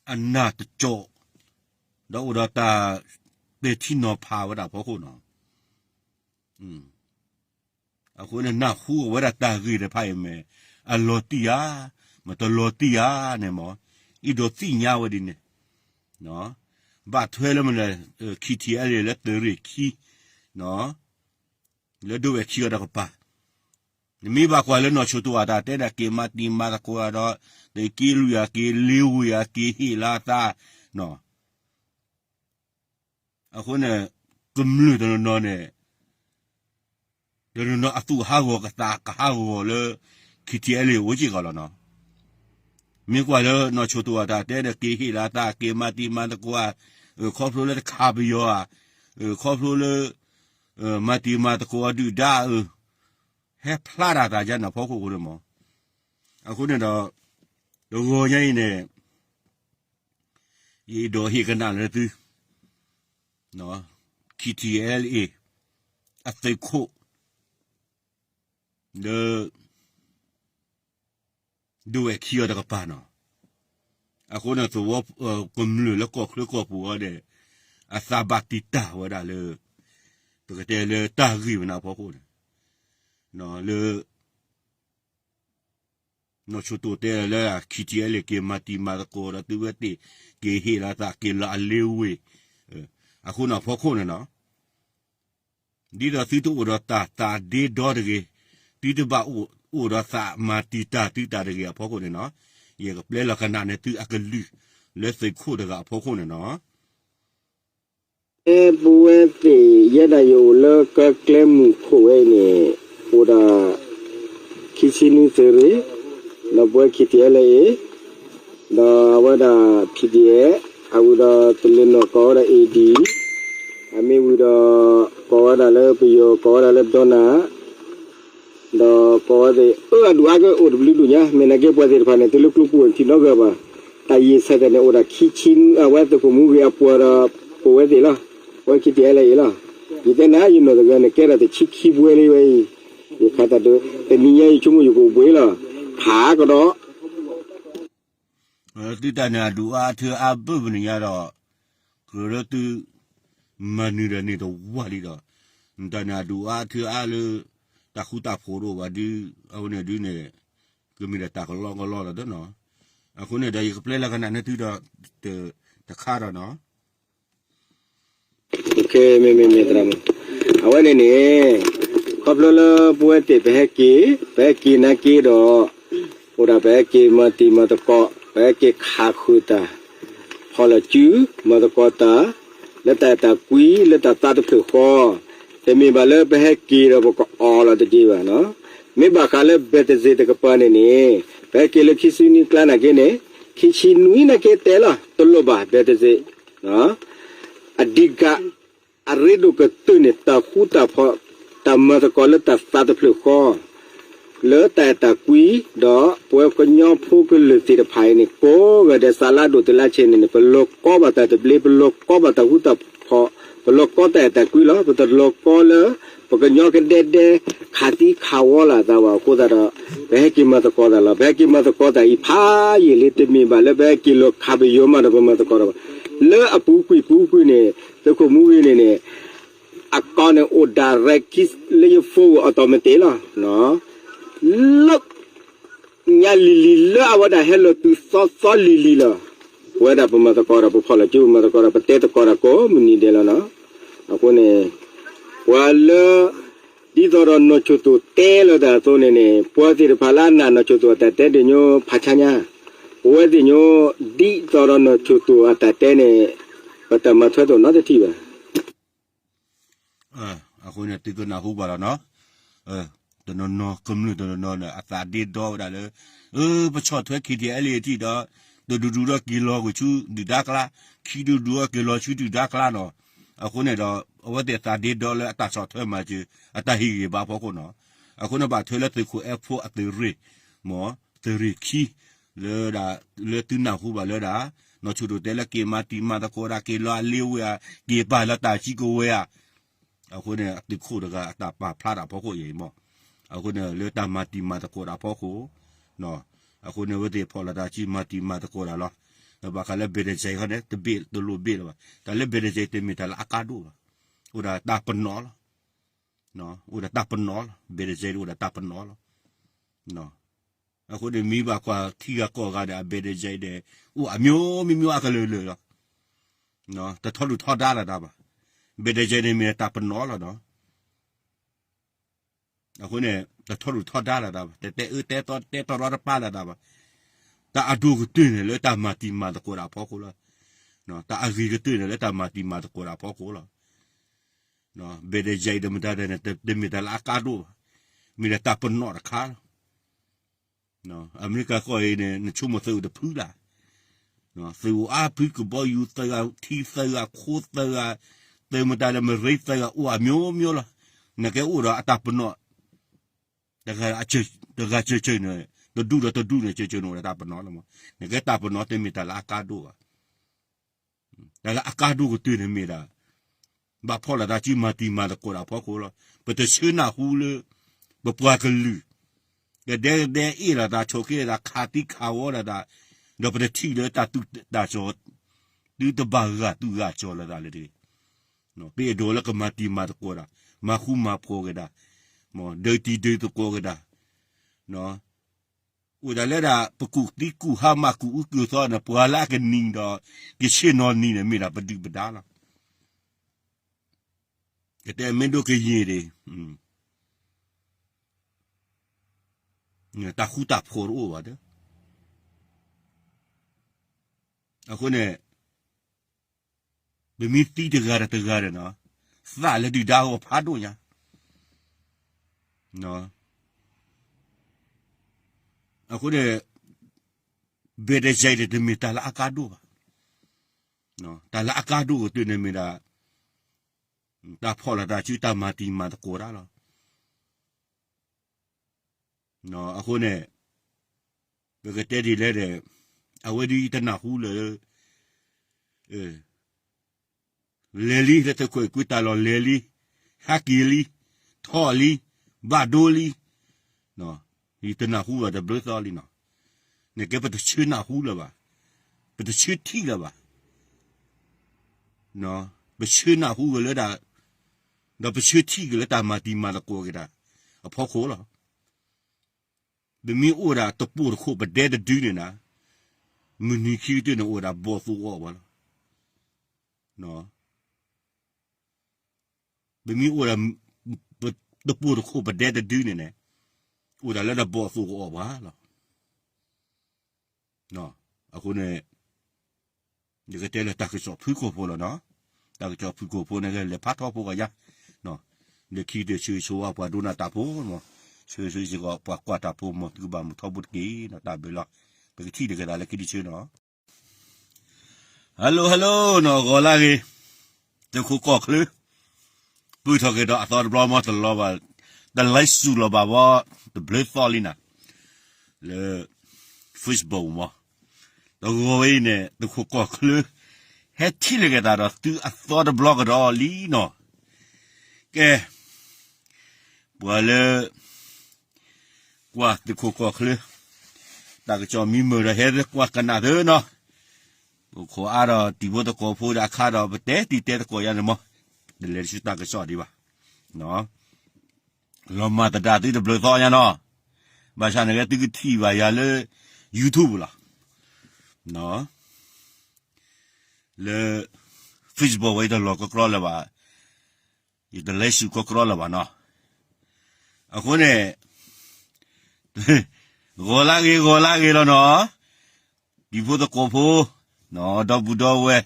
အနၢ်တကၠီၣ် ဒီးအိၣ်ဒီးတၢ်ပဲာ်ထံနီၤဖးဝဲဒၣ်ဖီခိၣ်နီၤ, အဃိန့ၣ်နၢ်ဟူအဝဲဒၣ်တၢ်ဂ့ၢ်တဖၣ်အံၤမ့ၢ် အလီၤတံၢ်ဧါ, မ့ၢ်တလီၤတံၢ်ဧါန့ၣ်မ့ၢ် အဲၣ်ဒိးသ့ၣ်ညါဝဲဒ်န့ၣ်, ဘၣ်ထွဲလၢမနုၤ ခံထံအဲလ့ၣ်လၢသုးရ့ၣ်ခံ လၢဒိဝဲၢ်ခံဂၤတကပၤ, နမ့ၢ်ဘၣ်ကွၢ်လၢနီၢ်ဆိၣ်တိၤအတၢ်တဲဒၣ်က့ၤမၤတံၤမၤသကိးဒီး တက့ၤလွံၢ်ဧါ က့ၤလ့ဝ့ၢ်ဧါ က့ၤဟ့ၣ်လါသး အဃိန့ၣ် ကမျၢၢ်တနီၤနီၤန့ၣ် တနီၤနီၤအသူၣ်ဟးဂီၤကသးကဟးဂီၤလၢ ခံထံအဲလ့ၣ်အိၣ်စ့ၢ်ကီးလီၤနီၤ, မ့ၢ်ကွၢ်လၢနီၢ်ဆိၣ်တိၤအတၢ်တဲဒီးက့ၤဟ့ၣ်လါသး က့ၤမၤတံၤမၤသကိးဧါ, ခီဖျိလၢတခးပယီၤဧါ, ခီဖျိလၢ မၤတံၤမၤသကိးအဒုၣ်ဒါဧါ, ဟဲဖျါတၢ်သးယါန့ၣ်ဖီခိၣ်အဃိန့ၣ်မ့ၢ်, အဃိန့ၣ်ဒီး တဂီၤညါအံၤန့ၣ် ယအဲၣ်ဒိးဟ့ၣ်ကနၣ်လၢသု ခံထံအဲလ့ၣ် အသုးခိၣ် လၢ ဒိဝဲၢ်ခံဂၤတကပၤနီၤ, အဃိန့ၣ်သဝီ ကမျၢၢ်လၢကီၢ်ချၢကီၢ်ပူၤအံၤဒီး အသးဘၣ်တံာ်တာ်ဝဲဒၣ်လၢ ပကတဲလၢတၢ်ဂ့ၢ်ဝဲန့ၣ်အဖီခိၣ်န့ၣ်, လၢ နီၢ်ဆိၣ်တိၤတဲလၢ ခံထံအဲလ့ၣ် က့ၤမၤတံၤမၤသကိးဒီးသုဝဲသ့ၣ် က့ၤဟ့ၣ်လီၤသးက့ၤလီၤအလ့ဝ့ၢ်, အဃိန့ၣ်အဖီခိၣ်န့ၣ်နီၤ ဒ်သိးသုတအိၣ်ဒီးတၢ်သးဒ့ဒီတဂ့ၤ, သုတဘၣ်အိၣ်ဒီးသးမၤတံာ်တာ်သုတၢ်တဂ့ၤအဖီခိၣ်န့ၣ်နီၤ, ယကပျဲလီၤကနၣ်န့ၢ်သုအကလုၢ် လၢသုးခိၣ်တဂၤအဖီခိၣ်န့ၣ်နီၤ. အဲ ပဝဲသ့ၣ် ယဲဒၣ်ယအိၣ်လၢကီၢ်ကျဲမုၢ်ခိၣ်ဝဲအံၤန့ၣ် အိၣ်ဒီး ခံဆံနွံသုးရ့ၣ်, ဒီးပဝဲ ခံထံအဲလ့ၣ်အ့ ဒီးအဝဲဒၣ် ခံထံအဲ, အဝံၤဒီးတလ့ၣ်နီၣ်ကိးဝဲဒၣ် အ့ဒံ, အမ့ၢ်ဝံၤဒီး ကိးဝဲဒၣ်လၢပယီၤ ကိးဝဲဒၣ်လၢဒီနၤ ဒီးကိးဝဲသ့ၣ် အၢ အဒူၣ်အါကအိၣ်တဘျုးဒူၣ်ညါ မ့ၢ်နာ်က့ပှၤသ့ၣ်တဖၣ်န့ၣ် သုလၢကျိပူၤထံနီၣ်ဂၢၢ်ဘၣ်, တၢ်ယံာ်ဆဲးသးန့ၣ် အိၣ်ဒီးခံဆံ အဝဲသုးခိၣ်မူဂ့ၤအပှၤဒီး ပဝဲသ့ၣ်လီၤ, ပဝဲခံထံအဲလ့ၣ်အ့လီၤ, ယတဲနၤ ယနီၢ်တဂၤန့ၣ် ကဲထီၣ်တဆံခံဘှဲလံဝဲအံၤ, ယခါတၢ်ဒိး တနံၤညါအံၤဆိကမိၣ်ယကအိၣ်ဘှံးလီၤ, ဖးကဒီး သုတၢ်န့ၣ်အဒူၣ်အါအထၢအါဘၣ်ပနံၤညါဒီး ကြၢးလၢသု မၤနုၤဒီးန့ၣ်တဝၢ်လံဒီး နတၢ်န့ၣ်အဒူၣ်အါအထၢအါလၢ တၢ်ဃူတၢ်ဖိးတအိၣ်ဘၣ်ဒုး အဝဲန့ၣ်ဒုးန့ၣ် ကမ့ၢ်ဒီးတၢ်ကလီကလီလီၤဒီးနီၤ, အဃိန့ၣ်ဒီးယကပျဲလီၤကနၣ်န့ၢ်သုဒီး တခါဒီးနီၤ မ့မ့မ့ၢ်သရၣ်မုၣ်, အဝဲန့ၣ်န့ၣ် ခီဖျိလၢပဝဲသ့ၣ်ပဟဲက့ၤ, ပဟဲက့ၤနာ်က့ဒီး အိၣ်ဒၣ်ပဟဲက့ၤမၤတံၤမၤသကိး, ပဟဲက့ၤခးဃုာ်တၢ်, ဖီၣ်လီၤစု, မၤသကိးတၢ်, လၢတၢ်အဲၣ်တၢ်ကွံ လၢတၢ်သးတဖျၢၣ်ဃီ, တမ့ၢ်ဘၣ်လၢပဟဲက့ၤဒီးပကအီၣ်လီၤတက့ၢ်ဘၣ်နီၤ, မ့ၢ်ဘၣ်ဃးလၢ ဘဲးတစ့ၣ် တကပၤန့ၣ်န့ၣ် ပဟဲက့ၤလၢခံဆံနွံကျါနာ်က့န့ၣ် ခံဆံနွံနာ်က့တဲလီၤ တလိၣ်ဘၣ် ဘဲတစ့း အဓိက အရ့ဒိၣ်ကတၢၢ်န့ၣ် တၢ်ဃူတၢ်ဖိး တၢ်မၤသကိးလၢတၢ်သးတဖျၢၣ်ဃီ လၢတၢ်အဲၣ်တၢ်ကွံ ဒီးပဝဲကညီဖိကလုာ်သ့ၣ်တဖၣ်အံၤန့ၣ် ကိးဂၤဒဲးစးလၢအဒိၣ်တုၤလၢဆဲးန့ၣ်န့ၣ် ပလီၤကီဘၣ်တၢ်သဘျ့ ပလီၤကီဘၣ်တၢ်ဃူတၢ်ဖိး ပလီၤကီတၢ်အဲၣ်တၢ်ကွံလီၤ. ပတလီၤကီလၢ ပကညီကဒဲဒဲ ခးသံခးဝီလိာ်သးဘၣ်အဃိသတးဒီး ပဟဲက့ၤမၤသကိးတၢ်လီၤ. ပဟဲက့ၤမၤသကိးတၢ်အံၤဖးယံာ်လံ တမ့ၢ်ဘၣ်လၢပဟဲက့ၤလီၤခးပယီၤမးဒီးပမၤသကိးတၢ်ဘၣ်. လၢအပူၤကွံာ်ပူၤကွံာ်န့ၣ် သုးခိၣ်မူဂ့ၤန့ၣ်န့ၣ် အကီၢ်န့ၣ်အိၣ် direct လၢယ phone အ automatic လီၤ. လၢ ညါလံၤလံၤလၢအဝဲဒၣ်ဟဲလီၤတုၤသီသီလံၤလံၤလီၤ. ပဝဲဒၣ်ပမၤသကိးဒီး ပဖီၣ်လီၤစုပမၤသကိးဒီး ပတဲသကိးတၢ်ကိးမုၢ်နံၤဒဲးလီၤနီၤ. အဃိန့ၣ် ပှၤလၢ ဒ်သိးဒီးနီၢ်ခၠိၣ်သိၣ်တဲလီၤတၢ်အသိးန့ၣ်န့ၣ် ပှၤသ့ၣ်တဖၣ်လၢအနာ်နီၢ်ခၠိၣ်သိၣ်အတၢ်တဲဒ်ညိဖးဆါညါ, ပဝဲသ့ၣ်ညိ ဒ်သိးဒီးနီၢ်ခၠိၣ်သိၣ်အတၢ်တဲန့ၣ် ပတၢ်မၤထွဲသိးနီတထံၣ်ဘၣ်. အဃိန့ၣ် သုကနၢ်ဟူဘၣ်လီၤနီၤ. တနီၤနီၤကမျၢၢ်တနီၤနီၤန့ၣ် အသးဒ့ဒီဝဲဒၣ်လၢ အၢ ပဆီၣ်ထွဲ ခံထံၣ်အဲလံထံၣ်ဒီး တဒူၣ်ဒူၣ်ဒီးက့ၤလီၤက့ၤဆူဒုၣ်ဒါကျါ, ခံဒူၣ်ဒူၣ်ဒီးက့ၤလီၤဆူဒုၣ်ဒါကျါနီၤ. အဃိန့ၣ်ဒီး အဝဲသ့ၣ်အသးဒ့ဒီလၢအတၢ်ဆီၣ်ထွဲမၤစၢၤ အတၢ်ဟ့ၣ်ဂံၢ်ဘါအဖီခိၣ်နီၤ. အဃိန့ၣ်ဘၣ်ထွဲလၢသုးခိၣ်အဲၣ်ဖိအသုးရ့ၣ်, မ့ၢ်သုးရ့ၣ်ခံ လၢဒၣ် လၢသုနၢ်ဟူဘၣ်လၢဒၣ် နီၢ်ခၠိၣ်သိၣ်တဲလၢက့ၤမၤတံၤမၤသကိးဒၣ် က့ၤလီၤအလ့ဝဲဧါ, က့ၤပာ်လီၤတၢ်စုကဝဲၤဧါ. အဃိန့ၣ် အသုးခိၣ်တဂၤအတၢ်ပာ်ဖျါတၢ်ဖီခိၣ်အံၤမ့ၢ်, အဃိန့ၣ် လၢတၢ်မၤတံၤမၤသကိးတၢ်ဖီခိၣ်, အဃိန့ၣ် အဝဲသ့ၣ်ဖီၣ်လီၤတၢ်စုမၤတံၤမၤသကိးတၢ်လီၤ. ဘၣ်ဃးလၢ ဘဲၣ်ဒဲၣ်စဲး ဟီန့ၣ် တဘ့ၣ်တလိၣ်ဘ့ၣ်လၢၤဘၣ်. တၢ်လၢ ဘဲၣ်ဒဲၣ်စဲး တမ့ၢ်တၢ်လၢအကါဒိၣ်ဘၣ်. အိၣ်ဒၣ်တၢ်ပနီၣ်လီၤ. အိၣ်ဒၣ်တၢ်ပနီၣ်လီၤ. ဘဲၣ်ဒဲၣ်စဲး အိၣ်ဒၣ်တၢ်ပနီၣ်လီၤ. အဃိန့ၣ် မ့ၢ်ဘၣ်ကွၢ်ထံဂၤကီၢ်ဂၤဒီး အဘဲၣ်ဒဲၣ်စဲးဒီး အိၣ်အမျိုးမျိုးအကလုာ်ကလုာ်လီၤ. တထီဒုၣ်ထီဒါလၢၤတၢ်ဘၣ်. ဘဲၣ်ဒဲၣ်စဲးန့ၣ်မ့ၢ်တၢ်ပနီၣ်လီၤနီၤ. အဃိန့ၣ် တထီဒုၣ်ထီဒါလၢၤတၢ်ဘၣ်. တတဲအၢတဲသီတဲတရီတပါလၢၤတၢ်ဘၣ်. တၢ်အဒိၣ်ကတၢၢ်န့ၣ်လၢတၢ်မၤတံၤမၤသကိးတၢ်ဖီခိၣ်လီၤ. တၢ်အဂ့ၤကတၢၢ်န့ၣ်လၢတၢ်မၤတံၤမၤသကိးတၢ်ဖီခိၣ်လီၤ. ဘဲၣ်ဒဲၣ်စဲးဒီးမတၤဒဲးန့ၣ် တမ့ၢ်တၢ်လၢအကါဒိၣ်ဘၣ်. မ့ၢ်ဒၣ်တၢ်ပနီၣ်တခါလီၤ. အမဲရကၤကီၢ်အံၤန့ၣ် နဆိကမိၣ်သုးအိၣ်တဖုလၢ်. သုးအိၣ်အါဖု ကဘီယူၤသၢဂၤ ထံသၢဂၤ ခိသၢဂၤ သုးမတၤဒီး မရ့သၢဂၤ အိၣ်အမျိုးမျိုးလီၤ. နကဲအိၣ်ဒီးအတၢ်ပနီၣ် တဂၤစၢၢ်စၢၢ်န့ၣ် တဒူၣ်ဒီးတဒူၣ်န့ၣ် စၢၢ်စၢၢ်န့ၣ်အိၣ်ဒီးတၢ်ပနီၣ်လီၤမး. နကဲတၢ်ပနီၣ်တမ့ၢ်တၢ်လၢအကါဒိၣ်ဘၣ်. တၢ်လၢအကါဒိၣ်ကတၢၢ်န့ၣ်မ့ၢ်ဒၣ် ဘၣ်ဖီၣ်လိာ်သးစုမၤတံၤမၤသကိးတၢ်ဖီခိၣ်လီၤ. ပတဆၢနၢ်ဟူလၢ ပပှၤကလုာ် ကဒဲကဒဲအ့ၣ်လိာ်သး ဆိးက့လိာ်သး ခးသံခးဝီလိာ်သး ဒီးပတထံၣ်လၢတၢ်သူၣ်တၢ်စီၤ သုတဘၣ်ဂာ်သူၣ်ဂာ်စီၤလိာ်သးလၢတဂ့ၤ. ပအဲၣ်ဒိးလၢကမၤတံၤမၤသကိးတၢ် မၤဃူမၤဖိးက့ၤတၢ် ဒီးတံၤဒုးသကိးက့ၤတၢ် အိၣ်ဒၣ်လၢဒၣ် ပကူၣ်သံကူၣ်ဟါမၢ်ကူၣ်အူကူၣ်သီန့ၣ် ပှၤလၢအကနံၤဒီး ကဆ့ၣ်နီၤနံၤန့ၣ် မ့ၢ်ဒၣ်ပဒုၣ်ပဒါလီၤ. ကတဲမ့ၢ်ဒိၣ်ကယံာ်ဒံး တၢ်ဃူတၢ်ဖိးတအိၣ်ဘၣ်ဒီး အဃိန့ၣ် ပမ့ၢ်သံတဂၤဒီးတဂၤဒီးနီၤ သးလၢဒုၣ်ဒါအဂီၢ်ဖးဒိၣ်ညါ အဃိန့ၣ် ဘဲၣ်ဒဲၣ်ယဲၢ်န့ၣ် တမ့ၢ်တၢ်လၢအကါဒိၣ်ဘၣ်. တၢ်လၢအကါဒိၣ်ကတၢၢ်န့ၣ်မ့ၢ်ဒၣ် တၢ်ဖီၣ်လိာ်သးစုတၢ်မၤတံၤမၤသကိးတၢ်လီၤ. အဃိန့ၣ် ပကတဲဒ်လဲၣ်ဒီး အဝဲဒၣ်ယတနၢ်ဟူလၢ လဲၤလံ လၢသုးခိၣ်အဲၣ်ကွံတၢ်လီၢ်လဲၤလံ, ဟဲက့ၤလံ, ထီၣ်လံ, ဘၣ်ဒိလံ, ယတနၢ်ဟူဘၣ်တဘျုးသီလံနီၤ. နကဲပတဆၢနၢ်ဟူလၢၤဘၣ်, ပတဆၢထံၣ်လၢၤဘၣ်. ပဆၢနၢ်ဟူက့ၤလၢဒၣ်, ဒီးပဆၢထံၣ်က့ၤလၢတၢ်မၤတံၤမၤသကိးက့ၤတၢ်အဖီခိၣ်လီၤ. ပမ့ၢ်အိၣ်ဒၣ်တပိာ်တခိၣ်ပဒဲတဒုန့ၣ်နၤ, မုၢ်နံၤခံကတၢၢ်န့ၣ်အိၣ်ဒၣ်ဘီၣ်သိၣ်အီၣ်ပှၤလီၤ. ပမ့ၢ်အိၣ်ဒၣ် တပိာ်တခိၣ်ပဒဲတဒုန့ၣ်န့ၣ်, အိၣ်ဒၣ်လၢတၢ်ဘီၣ်သိၣ်ကအီၣ်ပှၤလီၤ. အဃိန့ၣ် ယကတဲလၢတၢ်ကစီၣ်ဖုၣ်ကိာ်ဖိလီၤနီၤ. တၢ်ကစီၣ်ဖုၣ်ကိာ်ဖိန့ၣ် ကလဲၤဖးထီဖိကီးယါ, လၢခံတဆၢဂ့ၤဆိဝါပှၤဒိကနၣ်တၢ်ဖိမး, ဆၢဂ့ၤဆိစ့ၢ်ကီးပှၤကွၢ်တၢ်ဖိမး သုကဘၣ်မုာ်ထီဘိတက့ၢ်နီၤ. တၢ်ဘျုးလီၤ. ကထံၣ်လိာ်က့ၤသးလၢခံတဆၢနီၤ. Hello hello နီၤ, ဂီၤလၢဂ့ၤ, သုးခိၣ်ကီၢ်ချၢ ပုၢ်ထီၣ်က့ၤဒီးအသီတဘျီမ့ၢ်တလီၤဘၣ်, တလၢစူၤလီၤဘၣ်ဘီ, တဘျုးသီလံနၤ, လၢ Facebook မ့ၢ်, တဂီၤဝဲအံၤန့ၣ် သုးခိၣ်ကီၢ်ချၢ ဟဲထံၣ်လိာ်က့ၤသးဒီးသုအသီတဘျီကဒီးလံနီၤ. ကဲ, ပှၤလၢ ကွၢ်သုးခိၣ်ကီၢ်ချၢ တၢ်ကစီၣ်မံမုာ်ဒီးဟဲကွၢ်ကနၣ်သုနီၤ, ပခိၣ်အါဒီးတံၤဖိသကိးဖိဒီးအခါဒီး ပတဲတံၤတဲသကိးယါန့ၣ်မ့ၢ်, တလဲၤတဆူတၢ်ကစီၣ်ဒံးဘၣ်, လီၤမၢ်သဒၣ်သုတဘျုးသီညါနီၤ, ဘၣ်ဆၣ်န့ၣ်ဂ့ၤ သုကထံၣ်ဘၣ်ယၤလၢ YouTube လီၤ, လၢ Facebook ဝဲ ယတလီၤကကြီလၢၤဘၣ်, ယတလဲၤစူၤကကြီလၢၤဘၣ်နီၤ. အဃိန့ၣ် ဂီၤလၢဂ့ၤ ဂီၤလၢဂ့ၤလီၤနီၤ, တံၤဖိသကိးဖိ, ဒီပုၢ်ဒီဝဲၢ်,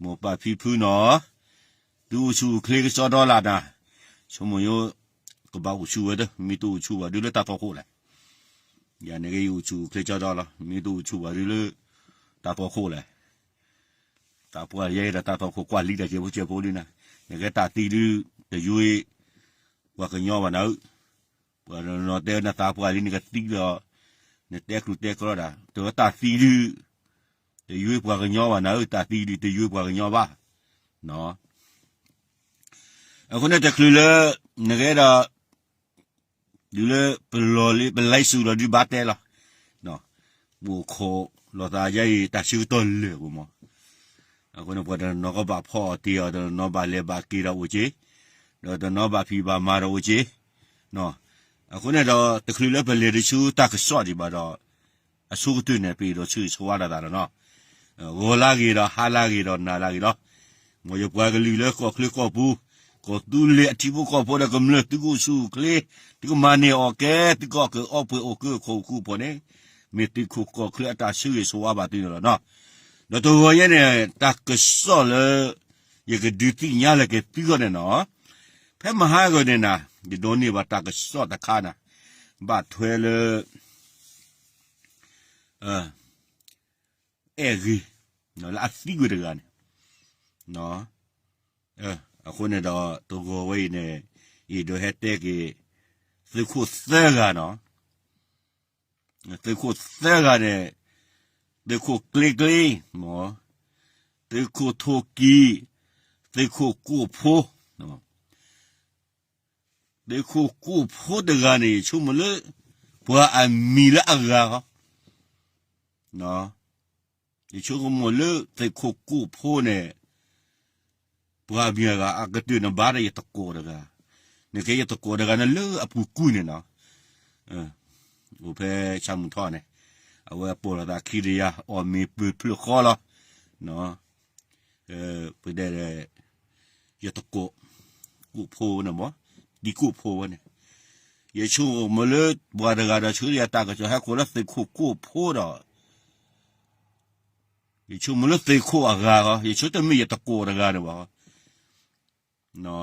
မိၢ်ပၢ်ဖံဖုနီၤ, သုအိၣ်ဆူၣ်အိၣ်ချ့ကစီဒီလၢ်နၤ, ဆိကမိၣ်ယိ ကဘၣ်အိၣ်ဆူၣ်ဝဲတ, မ့ၢ်တအိၣ်ဆူၣ်ဘၣ်ဒုလၢတၢ်ဖီခိၣ်လဲၣ်, ယၤန့ၣ်ဂ့ၤ ယအိၣ်ဆူၣ်အိၣ်ချ့ကစီဒီလီၤ, မ့ၢ်တအိၣ်ဆူၣ်ဘၣ်ဒုလၢ တၢ်ဖီခိၣ်လဲၣ် တၢ်ပှၢ်ယဲဒီးတၢ်သီခိၣ်ကွၢ်လံတၢ်စဲးဖိစဲးဖိလံနၤ, နကဲတၢ်သံဒု, တယွ့, ပှၤကညီဘၣ်နၤဧၢ, ပှၤတနီၤတဲနသးပှၢ်လံနကသံလီၤ, နတဲကျိၤတဲကျီဒၣ်, တဝဲတၢ်သံဒု, တယွ့ပှၤကညီဘၣ်နၤဧၢ, တၢ်သံဒုတယွ့ပှၤကညီဘၣ်, အဃိန့ၣ်တချုးလၢ, နကဲဒီး ဒုးလၢပလီၢ်လံ ပလဲၤစူၤလီၤဒုးဘၣ်တဲလီၤ, ပအိၣ်ခိးလိာ်သးယဲအံၤ တၢ်ဆၢကတီၢ်လၢာ်ပူၤမး, အဃိန့ၣ် ပှၤတနီၤကဘၣ်ဖီအီၣ်တ့ၢ်အီၤ တနီၤဘၣ်လဲၤဘၣ်က့ၤဒီးအိၣ်က့ၤ, ဒီးတနီၤဘၣ်ဖံးဘၣ်မၤဒီးအိၣ်က့ၤ, အဃိန့ၣ်ဒီး တချုးလၢပလဲၤတဆူတၢ်ကစီၣ်ဒံးဘၣ်ဒီး အဆိကတၢၢ်န့ၣ် ပအဲၣ်ဒိးဆၢဂ့ၤဆၢဝါလိာ်သးလီၤနီၤ, ဂီၤလၢဂ့ၤဒီးဟါလၢဂ့ၤဒီးနၤလၢဂ့ၤလီၤ, မ်ယပှၤကလုာ်လၢကီၢ်ချၢကီၢ်ပူၤ, ကီၢ်သူလ့ၤအထံဖိကီၢ်ဖိဒီးကမျၢၢ် သုကအိၣ်ဆူၣ်အိၣ်ချ့, သုကမၤန့ၢ်အီၣ်ကဲ, သုကအီၣ်ကဲအီပှဲၤအိၣ်ကဲခိၣ်ဃူဖိးန့ၣ်, မ့ၢ်သုးခိၣ်ကီၢ်ချၢအတၢ်ဆၢဂ့ၤဆၢဝါဘၣ်သုန့ၣ်လီၤနီၤ, ဒီးတဂီၤညါန့ၣ် တၢ်ကစီၣ်လၢ ယကဒုးသ့ၣ်ညါလၢက့ၤသုဂီၢ်န့ၣ်နီၤ, ဖဲမဟါဂီၤန့ၣ်နၤ, ယဒိးန့ၢ်ဘၣ်တၢ်ကစီၣ်တခါနၤ, ဘၣ်ထွဲလၢ အဲၣ်ဂ့ၤ, လၢအသံကွံာ်တဂၤန့ၣ်, အဃိန့ၣ်ဒီး တဂီၤဝဲအံၤန့ၣ်, အဲၣ်ဒိးဟဲတဲက့ၤ သုးခိၣ်သၢဂၤနီၤ, သုးခိၣ်သၢဂၤန့ၣ်, သုးခိၣ်ကျ့ကျ့, သုးခိၣ်ထိၣ်ကံၤ, သုးခိၣ်ကိၣ်ဖိ သုးခိၣ်ကိၣ်ဖိတဂၤန့ၣ် ယဆိကမိၣ်လၢ ပှၤအမံၤလၢအဂၤဃီ, ယဆိကမိၣ်လၢသုးခိၣ်ကိၣ်ဖိန့ၣ်, ပှၤမံၤအဂၤအကတၢၢ်န့ၣ်ဘၣ်ဒီးယသကိးတဂၤ, နကဲယသကိးတဂၤန့ၣ်လၢအပူၤကွံာ်န့ၣ်နီၤ, အိၣ်ဖဲဆၣ်မုၢ်ထီၣ်န့ၣ်, အဝဲပိာ်လိာ်သးခံဒီးယၤ အီၣ်မ့ၤပၢၤဖျၢၣ်ဃီလီၤ, ပဒဲဒီး ယသကိး, ကိၣ်ဖိန့ၣ်မ့ၢ်, တံၤကိၣ်ဖိဝဲန့ၣ်, ယဆိကမိၣ်လၢ ပှၤတဂၤဒီးဆၢယၤတၢ်ကစီၣ်ဟဲကိးလၢသုးခိၣ်ကိၣ်ဖိဒီး, ယဆိကမိၣ်လၢသုးခိၣ်အဂၤဃီ, ယဆိတမ့ၢ်ယသကိးတဂၤန့ၣ်ဘၣ်ဃ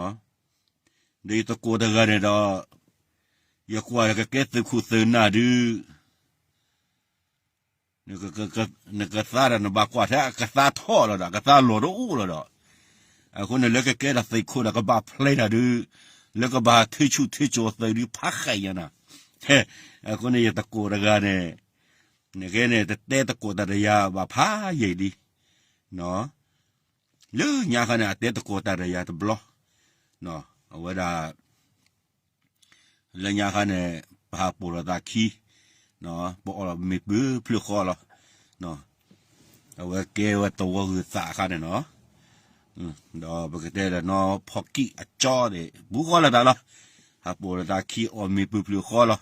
ီ, ဒီးယသကိးတဂၤန့ၣ်ဒီး, ယကွၢ်ဒီးကကဲသုးခိၣ်သုးနၢ်ဒုး နကသါဒီးနဘၣ်ကွၢ်ထဲအကသါထီၣ်လီၤဒီး အကသါလီၤတအိၣ်လီၤဒီး, အဃိန့ၣ်လၢကကဲဒီးသုးခိၣ်ဒီးကဘၣ်ဖျဲးတၢ်ဒုး, လၢကဘၣ်ထုးဆူၣ်ထုးစိာ်သုးဒုးဖးဃဲးညါနၤ, အဃိန့ၣ်ယသကိးတဂၤန့ၣ်, နကဲန့ၣ် တတဲသကိးတၢ်ဒီးယၤဘၣ်ဖးယံာ်လံ, လၢညါခါန့ၣ် အတဲသကိးတၢ်ဒီးယၤတဘျီ, အဝဲဒၣ် လၢညါခါန့ၣ် ပဟးပိာ်လိာ်သးခံ, ပအီၣ်လီၤမ့ၤပၢၤဖျၢၣ်ဃီလီၤ, အဝဲကဲဝဲသဝီဂုာ်သးအခါန့ၣ်နီၤ, ဒီးပကတဲဒီးနီၤဖီၣ်ကံၣ်အကၠီသ့ၣ် ပူၤဃီလီၤတၢ်လီၤ, ဟးပိာ်လိာ်သးခံအီၣ်မ့ၤပၢၤဖျၢၣ်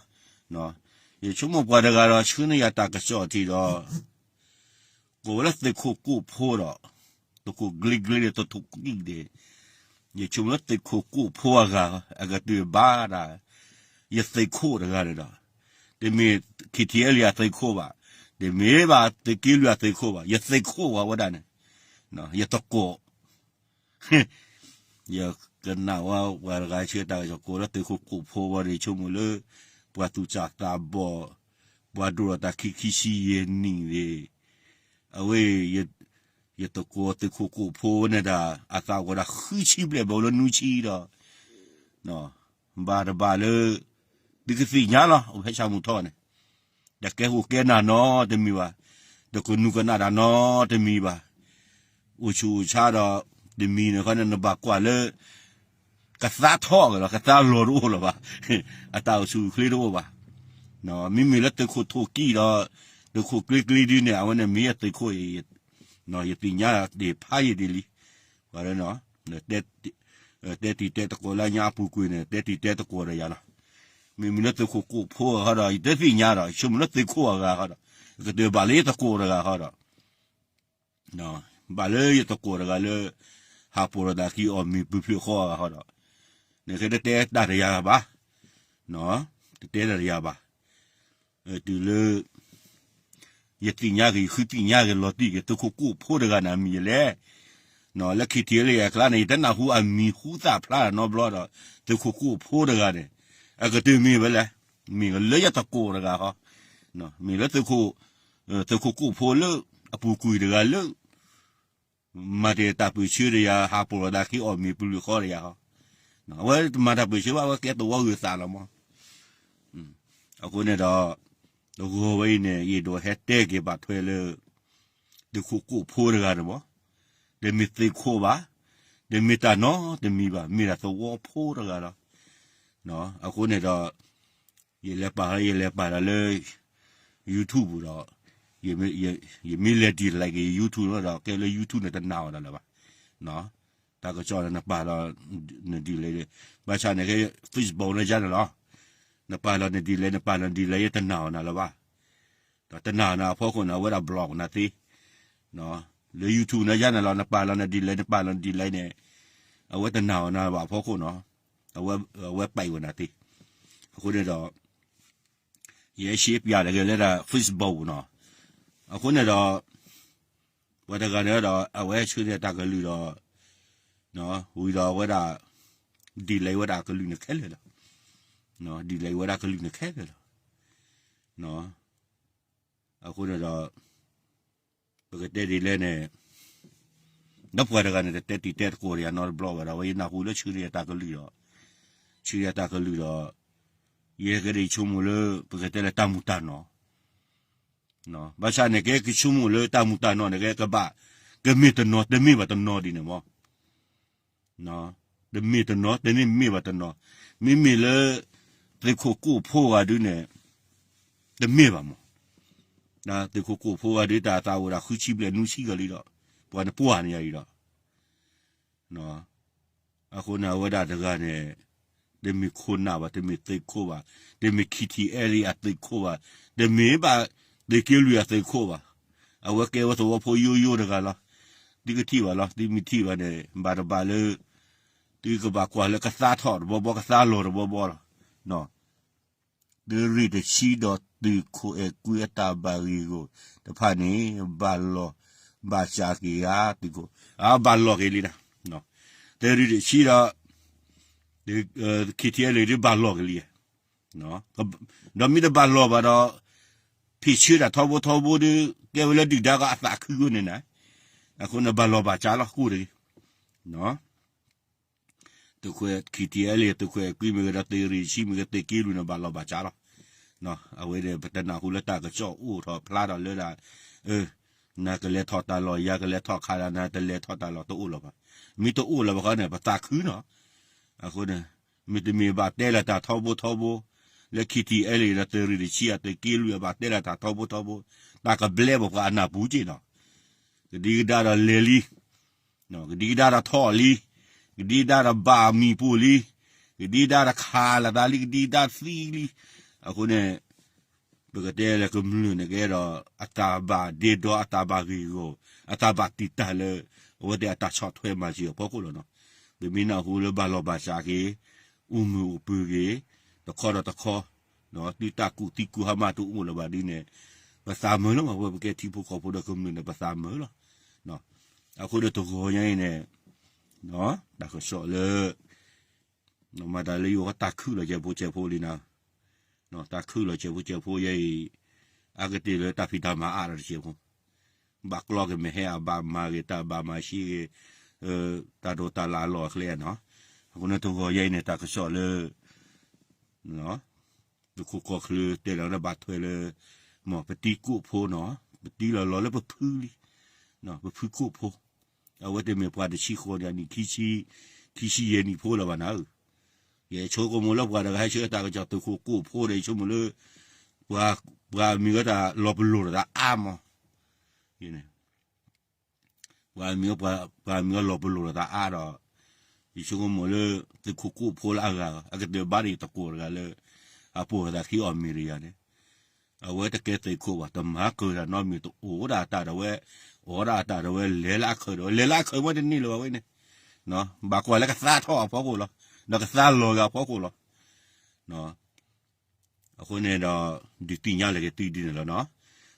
ဃီလီၤ, ယဆိကမိၣ်ပှၤတဂၤဒီးဆှၢန့ၢ်ယၤတၢ်ကစီၣ်ထံးဒီး ကိးဝဲလၢသုးခိၣ်ကိၣ်ဖိဒီး, သုးခိၣ်ကျ့ကျ့ဒီး သုးခိၣ်ကံၣ်န့ၣ်, ယဆိကမိၣ်လၢသုးခိၣ်ကိၣ်ဖိအဂၤ အကတၢၢ်ဘၣ်ဒၣ်, ယသုးခိၣ်တဂၤန့ၣ်ဒီး, တမ့ၢ် ခံထံအဲလံ အသုးခိၣ်ဘၣ်, တမ့ၢ်ဘၣ်သုးက့လွံၢ်အသုးခိၣ်ဘၣ်, ယသုးခိၣ်ဝဲဒၣ်န့ၣ်, ယသကိး ယကနၣ်ဝဲပှၤတဂၤဆှၢတၢ်ကစီၣ်ကိးလၢသုးခိၣ်ကိၣ်ဖိဝဲန့ၣ် ယဆိကမိၣ်လၢ ပှၤသူၣ်စၢ်သးဘီၣ်, ပှၤဒိၣ်ထီၣ်တၢ်ခံခံဆံယဲၢ်နံၣ်န့ၣ်, အဝဲ ယသကိးသုးခိၣ်ကိၣ်ဖိဝဲန့ၣ်ဒီး အသးအိၣ်ဝဲဒၣ်ဃုဆံဘျဲၣ် ဘၣ်အိၣ်လၢနွံဆံဒီး, ဘၣ်တဘၣ်လၢ သုကသ့ၣ်ညါလီၤ အိၣ်ဖဲဆၣ်မုၢ်ထီၣ်န့ၣ်, တကဲအိၣ်ကဲနၤနီတမံၤဘၣ်, တကနူၤကနၣ်တၢ်နီတမံၤဘၣ်, အိၣ်ဆူၣ်အိၣ်ဆါဒီး တမံၤန့ၣ်ခီန့ၣ် နဘၣ်ကွၢ်လၢ ကသါထီၣ်က့ၤလီၤ ကသါလီၤတအိၣ်လၢၤဘၣ်, အတၢ်အိၣ်ဆူၣ်အိၣ်ချ့တအိၣ်ဘၣ်, မ့မ့ၢ်လၢသုးခိၣ်ထိၣ်ကံၢ်ဒီး သုးခိၣ်ကျ့ကျ့ဒ်န့ၣ် အဝဲန့ၣ်မ့ၢ်အသုးခိၣ်အံၤ, ယသ့ၣ်ညါဒံးဖးယံာ်ဒံးလံ, ပှၤလၢ တဲတံၤတဲသကိးလၢညါအပူၤကွံာ်န့ၣ် တဲတံၤတဲသကိးဒီးယၤလီၤ, မ့မ့ၢ်လၢသုးခိၣ်ကိၣ်ဖိအဂၤဒီး ယတသ့ၣ်ညါဒီး ယဆိကမိၣ်လၢသုးခိၣ်အဂၤဃီဒီး ကတၢၢ်ဘၣ်လၢယသကိးတဂၤဃီဒီး ဘၣ်လၢယသကိးတဂၤလၢ ဟးပိာ်လိာ်သးခံအီၣ်မ့ၤပူၤဖျဲးဃီအဂၤဃီဒီး, နကဲတတဲတၢ်တယၤဘၣ်, တတဲတၢ်တယၤဘၣ်, တုၤလၢ ယသ့ၣ်ညါက့ၤ ယဃုသ့ၣ်ညါက့ၤလီၤတံၢ်က့ၤ သုးခိၣ်ကိၣ်ဖိတဂၤန့ၣ် အမံၤယလဲၣ်, လၢ ခံထံၣ်လၢယၤအကျါန့ၣ် ယတနၢ်ဟူအမံၤဟူသၣ်ဖျါနီတဘျီဒီး သုးခိၣ်ကိၣ်ဖိတဂၤန့ၣ်, အကတၢၢ်မ့ၢ်ဝဲလဲၣ်, မ့ၢ်လၢယသကိးတဂၤဃီ, မ့ၢ်လၢ သုးခိၣ်ကိၣ်ဖိလၢ အပူၤကွံာ်တဂၤလၢ မၤတ့ၢ်တၢ်ပၢၢ်ဆၢဒီးယၤ ဟးပိာ်လိာ်သးခံအီၣ်မ့ၤပူၤဖျဲးဃီဒီးယၤဃီ, အဝဲတမၤတၢ်ပၢၢ်ဆၢဘၣ် အဝဲကဲသဝီဂုာ်သးလီၤမး, အဃိန့ၣ်ဒီး တဂီၤဝဲအံၤန့ၣ် ယအဲၣ်ဒိးဟဲတဲက့ၤဘၣ်ထွဲလၢ သုးခိၣ်ကိၣ်ဖိတဂၤန့ၣ်မး, တမ့ၢ်သုးခိၣ်ဘၣ်, တမ့ၢ်တၢ်နီတမံၤဘၣ် မ့ၢ်ဒၣ်သဝီဖိတဂၤလီၤ, အဃိန့ၣ်ဒီး ယလဲၤပာ် ယလဲၤပာ်ဒီးလၢ YouTube ဒီး ယမ့ၢ်လဲၤ delete က့ၤ YouTube လီၤဒီး ကဲလၢ YouTube န့ၣ်တနာ်အီၤဒၣ်လၢၤဘၣ်, တၢ်ကစီၣ်န့ၣ် နပာ်လီၤ န delete ဘၣ်ဆၣ်န့ၣ်က့ Facebook လၢယါန့ၣ်လီၤ, နပာ်လီၤန delete နပာ်လီၤ delete ယတနာ်အီၤနၤလၢၤဘၣ်, ဒီးတနာ်အီၤနၤအဖီခိၣ်န့ၣ် အဝဲဒၣ် block နၤသ့, လၢ YouTube န့ၣ်ယါန့ၣ်လီၤ နပာ်လီၤန delete နပာ်လီၤ delete န့ၣ် အဝဲတနာ်အီၤနၤဘၣ်အဖီခိၣ်နီၤ, အဝဲ အဝဲပာ်အီၤနၤသ့, အဃိန့ၣ်ဒီး ယဟဲရှဲပၠးတဂ့ၤလၢဒၣ် Facebook နီၤ, အဃိန့ၣ်ဒီး ပှၤတဂၤန့ၣ်ဒီး အဝဲဆှၢန့ၢ်တၢ်ကလုၢ်ဒီး ဝံၤဒီးအဝဲဒၣ် delete ဝဲဒၣ်ကလုၢ်န့ၣ်ခဲလၢာ်လီၤ, delete ဝဲဒၣ်ကလုၢ်န့ၣ်ခဲလၢာ်လီၤ, အဃိန့ၣ်ဒီး ပကတဲဒ်လဲၣ်န့ၣ် ဒီးပှၤတဂၤန့ၣ် တတဲတံၤတဲသကိးဒီးယၤနီတဘျီဘၣ်ဒီး အဝဲယနၢ်ဟူလၢဆှၢန့ၢ်ယၤတၢ်ကလုၢ်ဒီး ဆှၢန့ၢ်ယၤတၢ်ကလုၢ်ဒီး ယဲကဒ်ဆိကမိၣ်လၢ ပကတဲလၢတၢ်မုာ်တၢ်နီၢ်, ဘၣ်ဆၣ်န့ၣ်ကဲကဆိကမိၣ်လၢတၢ်မုာ်တၢ်နီၢ်န့ၣ် ကဲကဘၣ် ကမ့ၢ်တနီၤ တမ့ၢ်ဘၣ်တနီၤဒ်န့ၣ်မး တမ့ၢ်တနီၤ တမ့ၢ်မ့ၢ်ဘၣ်တနီၤ, မ့မ့ၢ်လၢ သုးခိၣ်ကိၣ်ဖိဂၤဒုန့ၣ် တမ့ၢ်ဘၣ်မး, သုးခိၣ်ကိၣ်ဖိဂၤဒုတၢ်သးအိၣ်ဒၣ်ဃုဆံဘျဲၣ်နွံဆံဂၤလံဒီး ပှၤန့ၣ်ပှၢ်န့ၢ်ယၤအံၤဒီး အဃိန့ၣ်အဝဲဒၣ်တဂၤန့ၣ် တမ့ၢ်ခိၣ်နၢ်ဘၣ်, တမ့ၢ်သုးခိၣ်ဘၣ်, တမ့ၢ် ခံထံၣ်အဲလံ အသုးခိၣ်ဘၣ်, တမ့ၢ်ဘၣ်သုးက့လွံၢ်အသုးခိၣ်ဘၣ်, အဝဲကဲဝဲသဝီဖိယိယိတဂၤလီၤ, သုကထံၣ်ဘၣ်လီၤ, သုမ့ၢ်ထံၣ်ဘၣ်န့ၣ် ဘၣ်တဘၣ်လၢ သုကဘၣ်ကွၢ်လၢကသါထီၣ်တဘီဘီ ကသါလီၤတဘီဘီလီၤ. သုးရ့ၣ်တဆံဒီးသုးခိၣ်အဲၣ်ကွံအတၢ်ဘၣ်ဂ့ၢ်ဂီၢ်တဖၣ်န့ၣ် ဘၣ်လီၤဘၣ်စးက့ၤဧါ သုးခိၣ်, အဘၣ်လီၤက့ၤလံ, သုးရ့ၣ်တဆံဒီး ခံထံၣ်အဲလံ ဒုးဘၣ်လီၤက့ၤလံ, ဒီးမ့ၢ်တဘၣ်လီၤဘၣ်ဒီး ဖံးဆၢတၢ်ထီဘိထီဘိဒုး ကဲဝဲလၢဒုၣ်ဒါကအသးခုဝဲန့ၣ်န့ၣ်, အဃိန့ၣ်ဘၣ်လီၤဘၣ်စးလီၤ ကိၣ်တဂ့ၤ သုးခိၣ် ခံထံၣ်အဲလံ သုးခိၣ်အဲၣ်ကွံမ့ၢ်ဂ့ၤဒီး သုးရ့ၣ်တဆံမ့ၢ်ဂ့ၤ သုးက့လွံၢ်န့ၣ် ဘၣ်လီၤဘၣ်စးလီၤ. အဝဲန့ၣ် ပတနၢ်ဟူလၢတၢ်ကစီၣ်အိၣ်ထီၣ်ဖျါထီၣ်လၢဒၣ် နၤကလဲၤထီၣ်တၢ်လီၢ် ယၤကလဲၤထီၣ်ခးဒၣ် နၤတလဲၤထီၣ်တၢ်လီၢ်တအိၣ်လၢၤဘၣ်. မ့ၢ်တအိၣ်လၢၤဘၣ်ခီန့ၣ် ပသးခုနီၤ. အဃိန့ၣ် မ့တမ့ၢ်ဘၣ်တဲလၢတၢ်ထီဘိထီဘိ လၢခံထံၣ်အဲလံဒီး သုးရ့ၣ်တဆံအသုးက့လွံၢ်အဘၣ်တဲလၢတၢ်ထီဘိထီဘိ တၢ်ကဘျဲပပှၤအနၢ်ပူၤက့နီၤ. ကဒံကဒါဒီးလဲၤလံ ကဒံကဒါဒီးထီၣ်လံ, ကဒံကဒါဒီးဘၣ်မံၤပူၤလံ, ကဒံကဒါဒီးခးလိာ်သးလံ, ကဒံကဒါသံလံ. အဃိန့ၣ် ပကတဲလၢကမျၢၢ်န့ၣ်ကဲဒီး အတၢ်ဘၣ်ဒ့ဒီ အတၢ်ဘၣ်ဂ့ၢ်ဂီၢ် အတၢ်ဘၣ်တံာ်တာ်လၢ အဝဲသ့ၣ်အတၢ်ဆီၣ်ထွဲမၤစၢၤအဖီခိၣ်လီၤနီၤ. ပမ့ၢ်နၢ်ဟူလၢဘၣ်လီၤဘၣ်စးက့ၤ အိၣ်မုာ်အိၣ်ပၢၤက့ၤ တခီဒီးတခီ သုတၢ်ကူၣ်သံကူၣ်ဟါမၢ်တအိၣ်လၢၤဘၣ်ဒ်န့ၣ် ပသးမုာ်လီၤမး. ဝဲပကဲထံဖိကီၢ်ဖိဒီးကမျၢၢ်န့ၣ် ပသးမုာ်လီၤ. အဃိဒီးတဂီၤညါအံၤန့ၣ် တၢ်ကစီၣ်လၢ မၤတၢ်လၢယိၤတၢ်ခုၣ်လီၤစဲးဖိစဲးဖိလံနီၤ. တၢ်ခုၣ်လီၤစဲးဖိစဲးဖိယဲအံၤ အကတ့ၢ်လၢတၢ်ဖံးတၢ်မၤအါထီၣ်တစဲးဖိ, ဘၣ်ကျီက့ၤမဲာ်ဟဲ အဘၣ်မၤဂ့ၤတၢ် ဘၣ်မၤဆှံဂ့ၤ တၢ်ဒိးတၢ်လၢအလီၢ်အကျဲနီၤ. အဃိန့ၣ်တဂီၤယဲအံၤန့ၣ် တၢ်ကစီၣ်လၢ သုးခိၣ်ကီၢ်ချၢတဲလီၤလၢဘၣ်ထွဲလၢ မ်ပတံၤကိၣ်ဖိနီၤ, ပတံၤလီၤလီၤလၢပဖုလံ, ပဖုကိၣ်ဖိ, အဝဲတမ့ၢ်ပှၤတဆံဃိးနံၣ် နံၣ်ခံဆံ, ခံဆံယဲၢ်နံၣ်ဖိလၢၤဘၣ်နၤဧၢ. ယဆိကမိၣ်လၢပှၤတဂၤဟဲဆှၢတၢ်ကစီၣ်သုးခိၣ်ကိၣ်ဖိဒီး ယဆိကမိၣ်လၢ ပှၤ ပှၤမံၤဝဲတၢ်လီၤပလိာ်တၢ်အါမး, ပှၤမံၤဝဲ ပှၤမံၤဝဲလီၤပလိာ်တၢ်အါဒီး ယဆိကမိၣ်လၢ သုးခိၣ်ကိၣ်ဖိလၢအဂၤ အကတၢၢ်ဘၣ်ဒီးယသကိးတဂၤလၢ အပိာ်အသးခံအီၣ်မ့ၤတယၤန့ၣ် အဝဲတကဲသုးခိၣ်ဘၣ် တမၤကၢၤတၢ်နီတမံၤ တအိၣ်ဒၣ်တၢ်ဒီးဝဲ အိၣ်ဒၣ်တၢ်ဒီးဝဲ လဲၤလၢအခၢးဒီးဝဲ လဲၤလၢအခၢးမ့ၢ်တန့ၢ်လၢၤဘၣ်ဝဲန့ၣ် ဘၣ်ကွၢ်လၢကသါထီၣ်အဖီခိၣ်လီၤ ဒီးကသါလီၤဂာ်အဖီခိၣ်လီၤ. အဃိန့ၣ်ဒီး ဒုးသ့ၣ်ညါလၢက့ၤသုဒ်န့ၣ်လီၤနီၤ.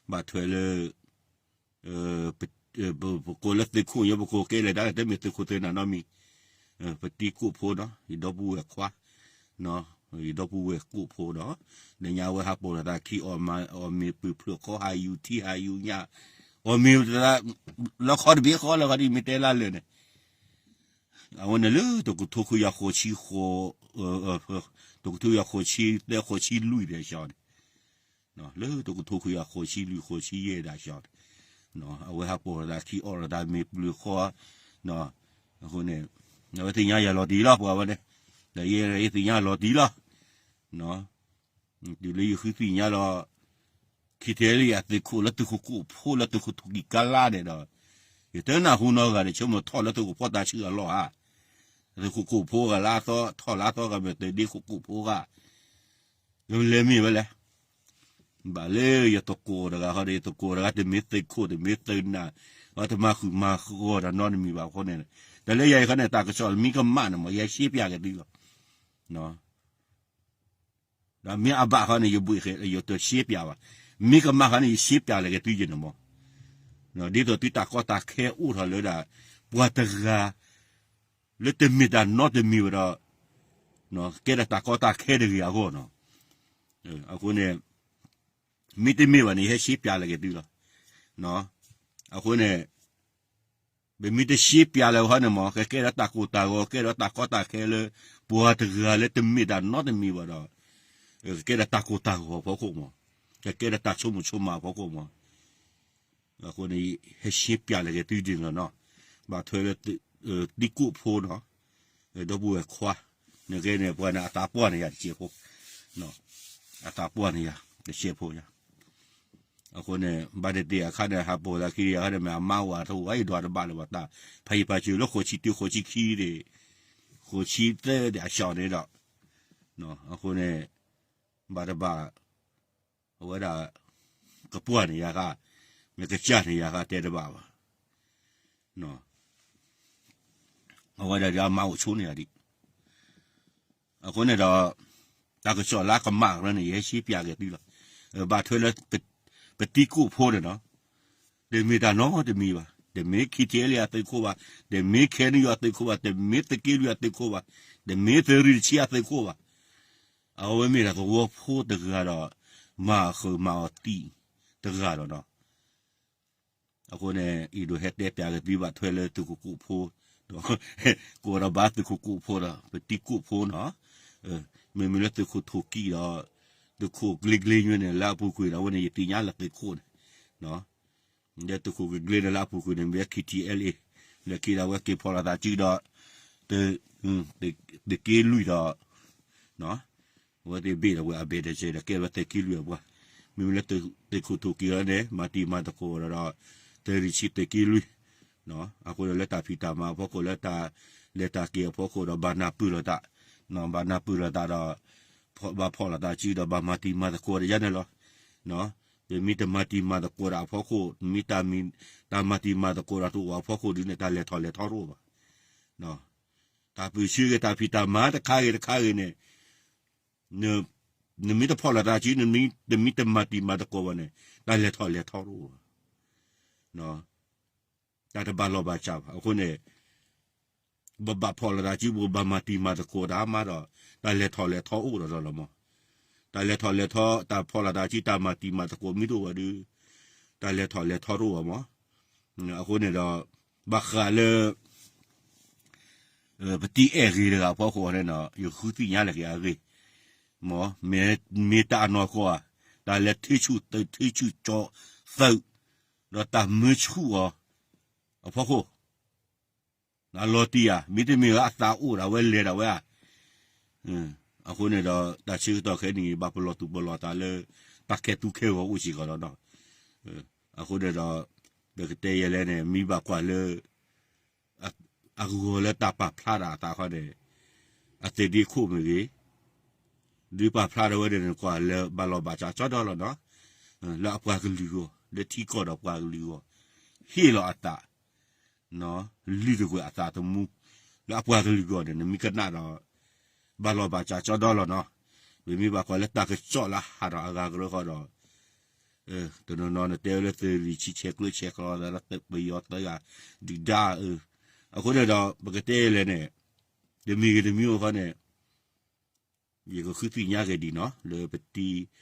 ဘၣ်ထွဲလၢ ပကိးလၢသုးခိၣ်ညါ ပကိးကဲလဲၣ်ဒၣ်လဲၣ် တမ့ၢ်သုးခိၣ်သုးနၢ်နီတမံၤ, ပတံၤကိၣ်ဖိနီၤ ယဒီပုၢ်ဝဲၢ်ခွါ, ယဒီပုၢ်ဝဲၢ်ကိၣ်ဖိဒီး လၢညါဝဲဟးပိာ်လိာ်သးခံ အီၣ်မ့ၤပုၢ်ဖျၢၣ်ခီ ဟးယူၤထံဟးယူၤညၣ်, အီၣ်မ့ၤ လၢခီတဘ့ၣ်ဃီလၢခီဒ်မ့ၢ်တဲလၢလၢာ်န့ၣ် အဝဲန့ၣ်လၢတကထိခွံကယၤဃိးဆံဃိး, တကထိခွံကယၤဃိးဆံသၢ ဃိးဆံလွံၢ်ဖဲစှၤန့ၣ်, လၢတကထိခွံကယၤဃိးဆံလွံၢ် ဃိးဆံယဲၢ်ဒၣ်စှၤန့ၣ်, အဝဲဟးပိာ်လိာ်သးခံ အီၣ်လိာ်သးမ့ၤပျုၤဃီ, အဃိန့ၣ် အဝဲသ့ၣ်ညါယၤလီၤတံၢ်လီၤ ပှၤဝဲန့ၣ်, ဒီးယဲယသ့ၣ်ညါလီၤတံၢ်လီၤ တုၤလၢယဃုသ့ၣ်ညါလီၤ ခံထဲလၢယသုးခိၣ်လၢသုးခိၣ်ကိၣ်ဖိလၢသုးခိၣ်ထူၣ်ကံၢ်ကါလါန့ၣ်ဒီး ယတနၢ်ဟူနီတဂၤဒီး ဆိကမိၣ်ထီၣ်လၢသုးခိၣ်ဖီတၤဆှုအလီၢ်ဧါ, သုးခိၣ်ကိၣ်ဖိဂၤလၢအသီ ထီၣ်လၢအသီဂၤမ့ၢ်သုးဒ့ခိၣ်ကိၣ်ဖိဂၤ, လဲၤမ့ၢ်ဝဲလဲၣ် ဘၣ်လၢယသကိးတဂၤဃီဒီး ယသကိးတဂၤတမ့ၢ်သုးခိၣ်တမ့ၢ်သုးနၢ်, အဝဲတမၤဃုာ်မၤဃီၤတၢ်နီတမံၤဘၣ်အဃိန့ၣ်, တၢ်လၢယၤအံၤဃီန့ၣ် တၢ်ကစီၣ်မံကမၣ်န့ၣ်မး ယဟဲရှဲပၠးက့ၤသုလီၤ. ဒီးမ့ၢ်အဘၣ်ဃီန့ၣ် ယဘှံးဃဲ ယတရှဲပၠးဘၣ်, မ့ၢ်ကမၣ်ဃီန့ၣ် ယရှဲပၠးလၢက့ၤသုယဲၢ်န့ၣ်မး, ဒ်သိးသုတၢ်ကီတၢ်ခဲအိၣ်ထီၣ်လၢဒၣ် ပှၤတဂၤ လၢတမ့ၢ်တၢ်နီတမံၤဝဲဒီး ကဲဒၣ်တၢ်ကီတၢ်ခဲတဂ့ၤအဂီၢ်နီၤ, အဃိန့ၣ် မ့ၢ်တမ့ၢ်ဘၣ်န့ၣ် ယဟဲရှဲပၠးလၢက့ၤသုလီၤ. အဃိန့ၣ် ပမ့ၢ်တရှဲပၠးလၢၤဟီန့ၣ်မး ကကဲဒီးတၢ်ကိၢ်တၢ်ဂီၤ ကဲဒီးတၢ်ကီတၢ်ခဲလၢ ပှၤတဂၤလၢတမ့ၢ်တၢ်နီတမံၤဘၣ်ဒီး ကကဲဒီးတၢ်ကိၢ်တၢ်ဂီၤအဖီခိၣ်မး, ကကဲဒီးတၢ်ဆိကမိၣ်ဆိကမးအဖီခိၣ်မး, အဃိန့ၣ် ဟဲရှဲပၠးလၢက့ၤသုဒ်န့ၣ်လီၤနီၤ, ဘၣ်ထွဲလၢ တံၤကိၣ်ဖိနီၤ, ဒီပုၢ်ဝဲၢ်ခွါ, နကဲန့ၣ် ပှၤန့ၣ် အသးပှၢ်န့ၢ်ယၤတစဲးဖိ, အသးပှၢ်န့ၢ်ယၤတစဲးဖိယၤ အဃိန့ၣ် ဘၣ်တ့ၢ်တ့ၢ်အခါန့ၣ် ဟးပိာ်သးခံယၤခါန့ၣ် မ့ၢ်အမါဝၤထီၣ်ဝဲယဒွးတဘၣ်လၢၤဘၣ်တၢ် ဖးယံၤဖးစၢၤလၢဃိးဆံတၢ ဃိးဆံခံဒီး ဃိးဆံသၢဒီးအစှၤန့ၣ်ဒီး အဃိန့ၣ် ဘၣ်တဘၣ် အဝဲဒၣ် ကပှၢ်န့ၢ်ယၤခါ မ့ၢ်ကစၢ်န့ၢ်ယၤခါတဲတဘၣ်ဘၣ် အဝဲဒၣ်ဒီးအမါအိၣ်ဆိန့ၢ်ယၤဒံး အဃိန့ၣ်ဒီး တၢ်ကစီၣ်လၢအကမၣ်ကရၢန့ၣ် ယဟဲရှဲပၠးက့ၤသုလီၤ. ဘၣ်ထွဲလၢ ပတံၤကိၣ်ဖိန့ၣ်နီၤ, တမ့ၢ်တၢ်နီတမံၤဘၣ်, တမ့ၢ် ခံထံအဲလ့ အသုးခိၣ်ဘၣ်, တမ့ၢ် ခဲနယိၤ အသုးခိၣ်ဘၣ်, တမ့ၢ်သုးက့လွံၢ်အသုးခိၣ်ဘၣ်, တမ့ၢ်သုးရ့ၣ်တဆံအသုးခိၣ်ဘၣ်, အဝဲမ့ၢ်ဒၣ်သဝီဖိတဂၤဒီး မၤဃုာ်မၤအီၤသံတဂၤဒီးနီၤ အဃိန့ၣ် အံၤဒိးဟဲတဲပၠးက့ၤသုဘၣ်ထွဲလၢသုးခိၣ်ကိၣ်ဖိဒီး ကိးဒီးဘၣ်သုးခိၣ်ကိၣ်ဖိဒီး ပတံၤကိၣ်ဖိနီၤ, မ့မ့ၢ်လၢသုးခိၣ်ထူၣ်ကံၢ်ဒီး သုးခိၣ်ကျ့ကျ့ညါန့ၣ် လၢအပူၤကွံာ်ဒီး အဝဲန့ၣ် ယသ့ၣ်ညါလၢသုးခိၣ်န့ၣ် လၢသုးခိၣ်ကျ့ကျ့န့ၣ် လၢအပူၤကွံာ်န့ၣ် မ့ၢ် ခံထံအဲလ့ လၢခံဒီး အဝဲက့ၤဖီၣ်လိာ်သးစုဒီး သုးက့လွံၢ်ဒီး အဝဲသ့ၣ်ဘ့ၣ်ဒီးဝဲအဘ့ၣ်တစဲးဒီး ကဲဝဲသုးက့လွံၢ်အပှၤ, မ့မ့ၢ်လၢသုးခိၣ်ထူၣ်ကံၢ်အီၤန့ၣ် မၤတံၤမၤသကိးဒီး သုးရ့ၣ်ဆံသုးက့လွံၢ်, အဃိဒီးလၢတၢ်ဖံးတၢ်မၤအဖီခိၣ် လၢတၢ်လဲၤတၢ်က့ၤအဖီခိၣ်ဒီး ဘၣ်နၢ်ပၢၢ်လိာ်သး, ဘၣ်နၢ်ပၢၢ်လိာ်သးဒီး ဘၣ်ဖီၣ်လိာ်သးစုဒီး ဘၣ်မၤတံၤမၤသကိးဒီးယါန့ၣ်လီၤ. ပမ့ၢ်တမၤတံၤမၤသကိးဒီးအဖီခိၣ်, မ့ၢ်တၢ်မၤတံၤမၤသကိးဒီးတအိၣ်အဖီခိၣ်ဒုးန့ၣ် တၢ်လဲၤထီၣ်လဲၤထီတအိၣ်ဘၣ်. တၢ်ပၢၢ်ဆၢဂ့ၤတၢ်ဖံးတၢ်မၤတခါဂ့ၤတခါဂ့ၤန့ၣ် နမ့ၢ်တဖီၣ်လိာ်သးစု နမ့ၢ်တမၤတံၤမၤသကိးဘၣ်န့ၣ် တၢ်လဲၤထီၣ်လဲၤထီတအိၣ်ဘၣ်. တၢ်တဘၣ်လီၢ်ဘၣ်စးဘၣ်. အဃိန့ၣ် ပဘၣ်ဖီၣ်လိာ်သးစု ပဘၣ်မၤတံၤမၤသကိးတၢ်မးဒီး တၢ်လဲၤထီၣ်လဲၤထီအိၣ်ဒီးလီၤမး. တၢ်လဲၤထီၣ်လဲၤထီ တၢ်ဖီၣ်လီၤတၢ်စု တၢ်မၤတံၤမၤသကိးမ့ၢ်တအိၣ်ဘၣ်ဒီး တၢ်လဲၤထီၣ်လဲၤထီတအိၣ်ဘၣ်မး. အဃိန့ၣ်ဒီး ဘၣ်ဃးလၢ ပတံၤအဲၣ်ဂ့ၤတဂၤအဖီခိၣ်န့ၣ်ဒီး ယဃုသ့ၣ်ညါလၢက့ၤအဂ့ၢ် မ့ၢ် မ့ၢ်တၢ်အနီၢ်ကီၢ်ဧါ, တၢ်လဲၤထုးဆူၣ်သုး ထုးဆူၣ်ကၠီသုး ဒီးတၢ်မၢဆူၣ်အီၤအဖီခိၣ် အလီၤတံၢ်ဧါ, မ့တမ့ၢ်လၢအသးအိၣ်ဒၣ်ဝဲလဲၤဒၣ်ဝဲဧါ. အဃိန့ၣ်ဒီး တၢ်ဆၢကတီၢ်ခဲအံၤန့ၣ် ဘၣ်ပလီၢ်သူၣ်ပလီၢ်သးလၢ တၢ်ခဲသူခဲဂီၤအိၣ်စ့ၢ်ကီးလီၤနီၤ. အဃိန့ၣ်ဒီး ပကတဲယဲလဲၣ်န့ၣ် မ့ၢ်ဘၣ်ကွၢ်လၢ အဂီၤလၢတၢ်ပာ်ဖျါတၢ်အသးခီန့ၣ် အသုးဒ့ခိၣ်မ့ၢ်ဂ့ၤ, ဒုးပာ်ဖျါထီၣ်ဝဲဒၣ်န့ၣ် ကွၢ်လၢဘၣ်လီၢ်ဘၣ်စးကၠီဒီလီၤနီၤ, လၢအပှၤကလုာ်အဂီၢ် လၢထံကီၢ်ဒီးပှၤကလုာ်အဂီၢ် ဟ့ၣ်လီၤအသး လုၢ်တကွဲၢ်အသးသမူ လၢအပှၤကလုာ်အဂီၢ်န့ၣ် နမ့ၢ်ကနၣ်ဒီး ဘၣ်လီၢ်ဘၣ်စးကၠီဒီလီၤနီၤ. ပမ့ၢ်ဘၣ်ကွၢ်လၢတၢ်ကစီၣ်လၢဟးထီၣ်အဂၤကရၢဃီဒီး တနီၤနီၤနတဲဝဲလၢသုးရ့ၣ်ဆံဆဲးကျၢဆဲးကျီသးလၢပယီၤသၢဂၤ ဒုၣ်ဒါအၢ, အဃိန့ၣ်ဒီး ပကတဲလဲၣ်န့ၣ် တမံၤဂ့ၤတမံၤအိၣ်ဃီန့ၣ် ယကဃုသ့ၣ်ညါက့ၤဒံးနီၤ လၢပတံၤ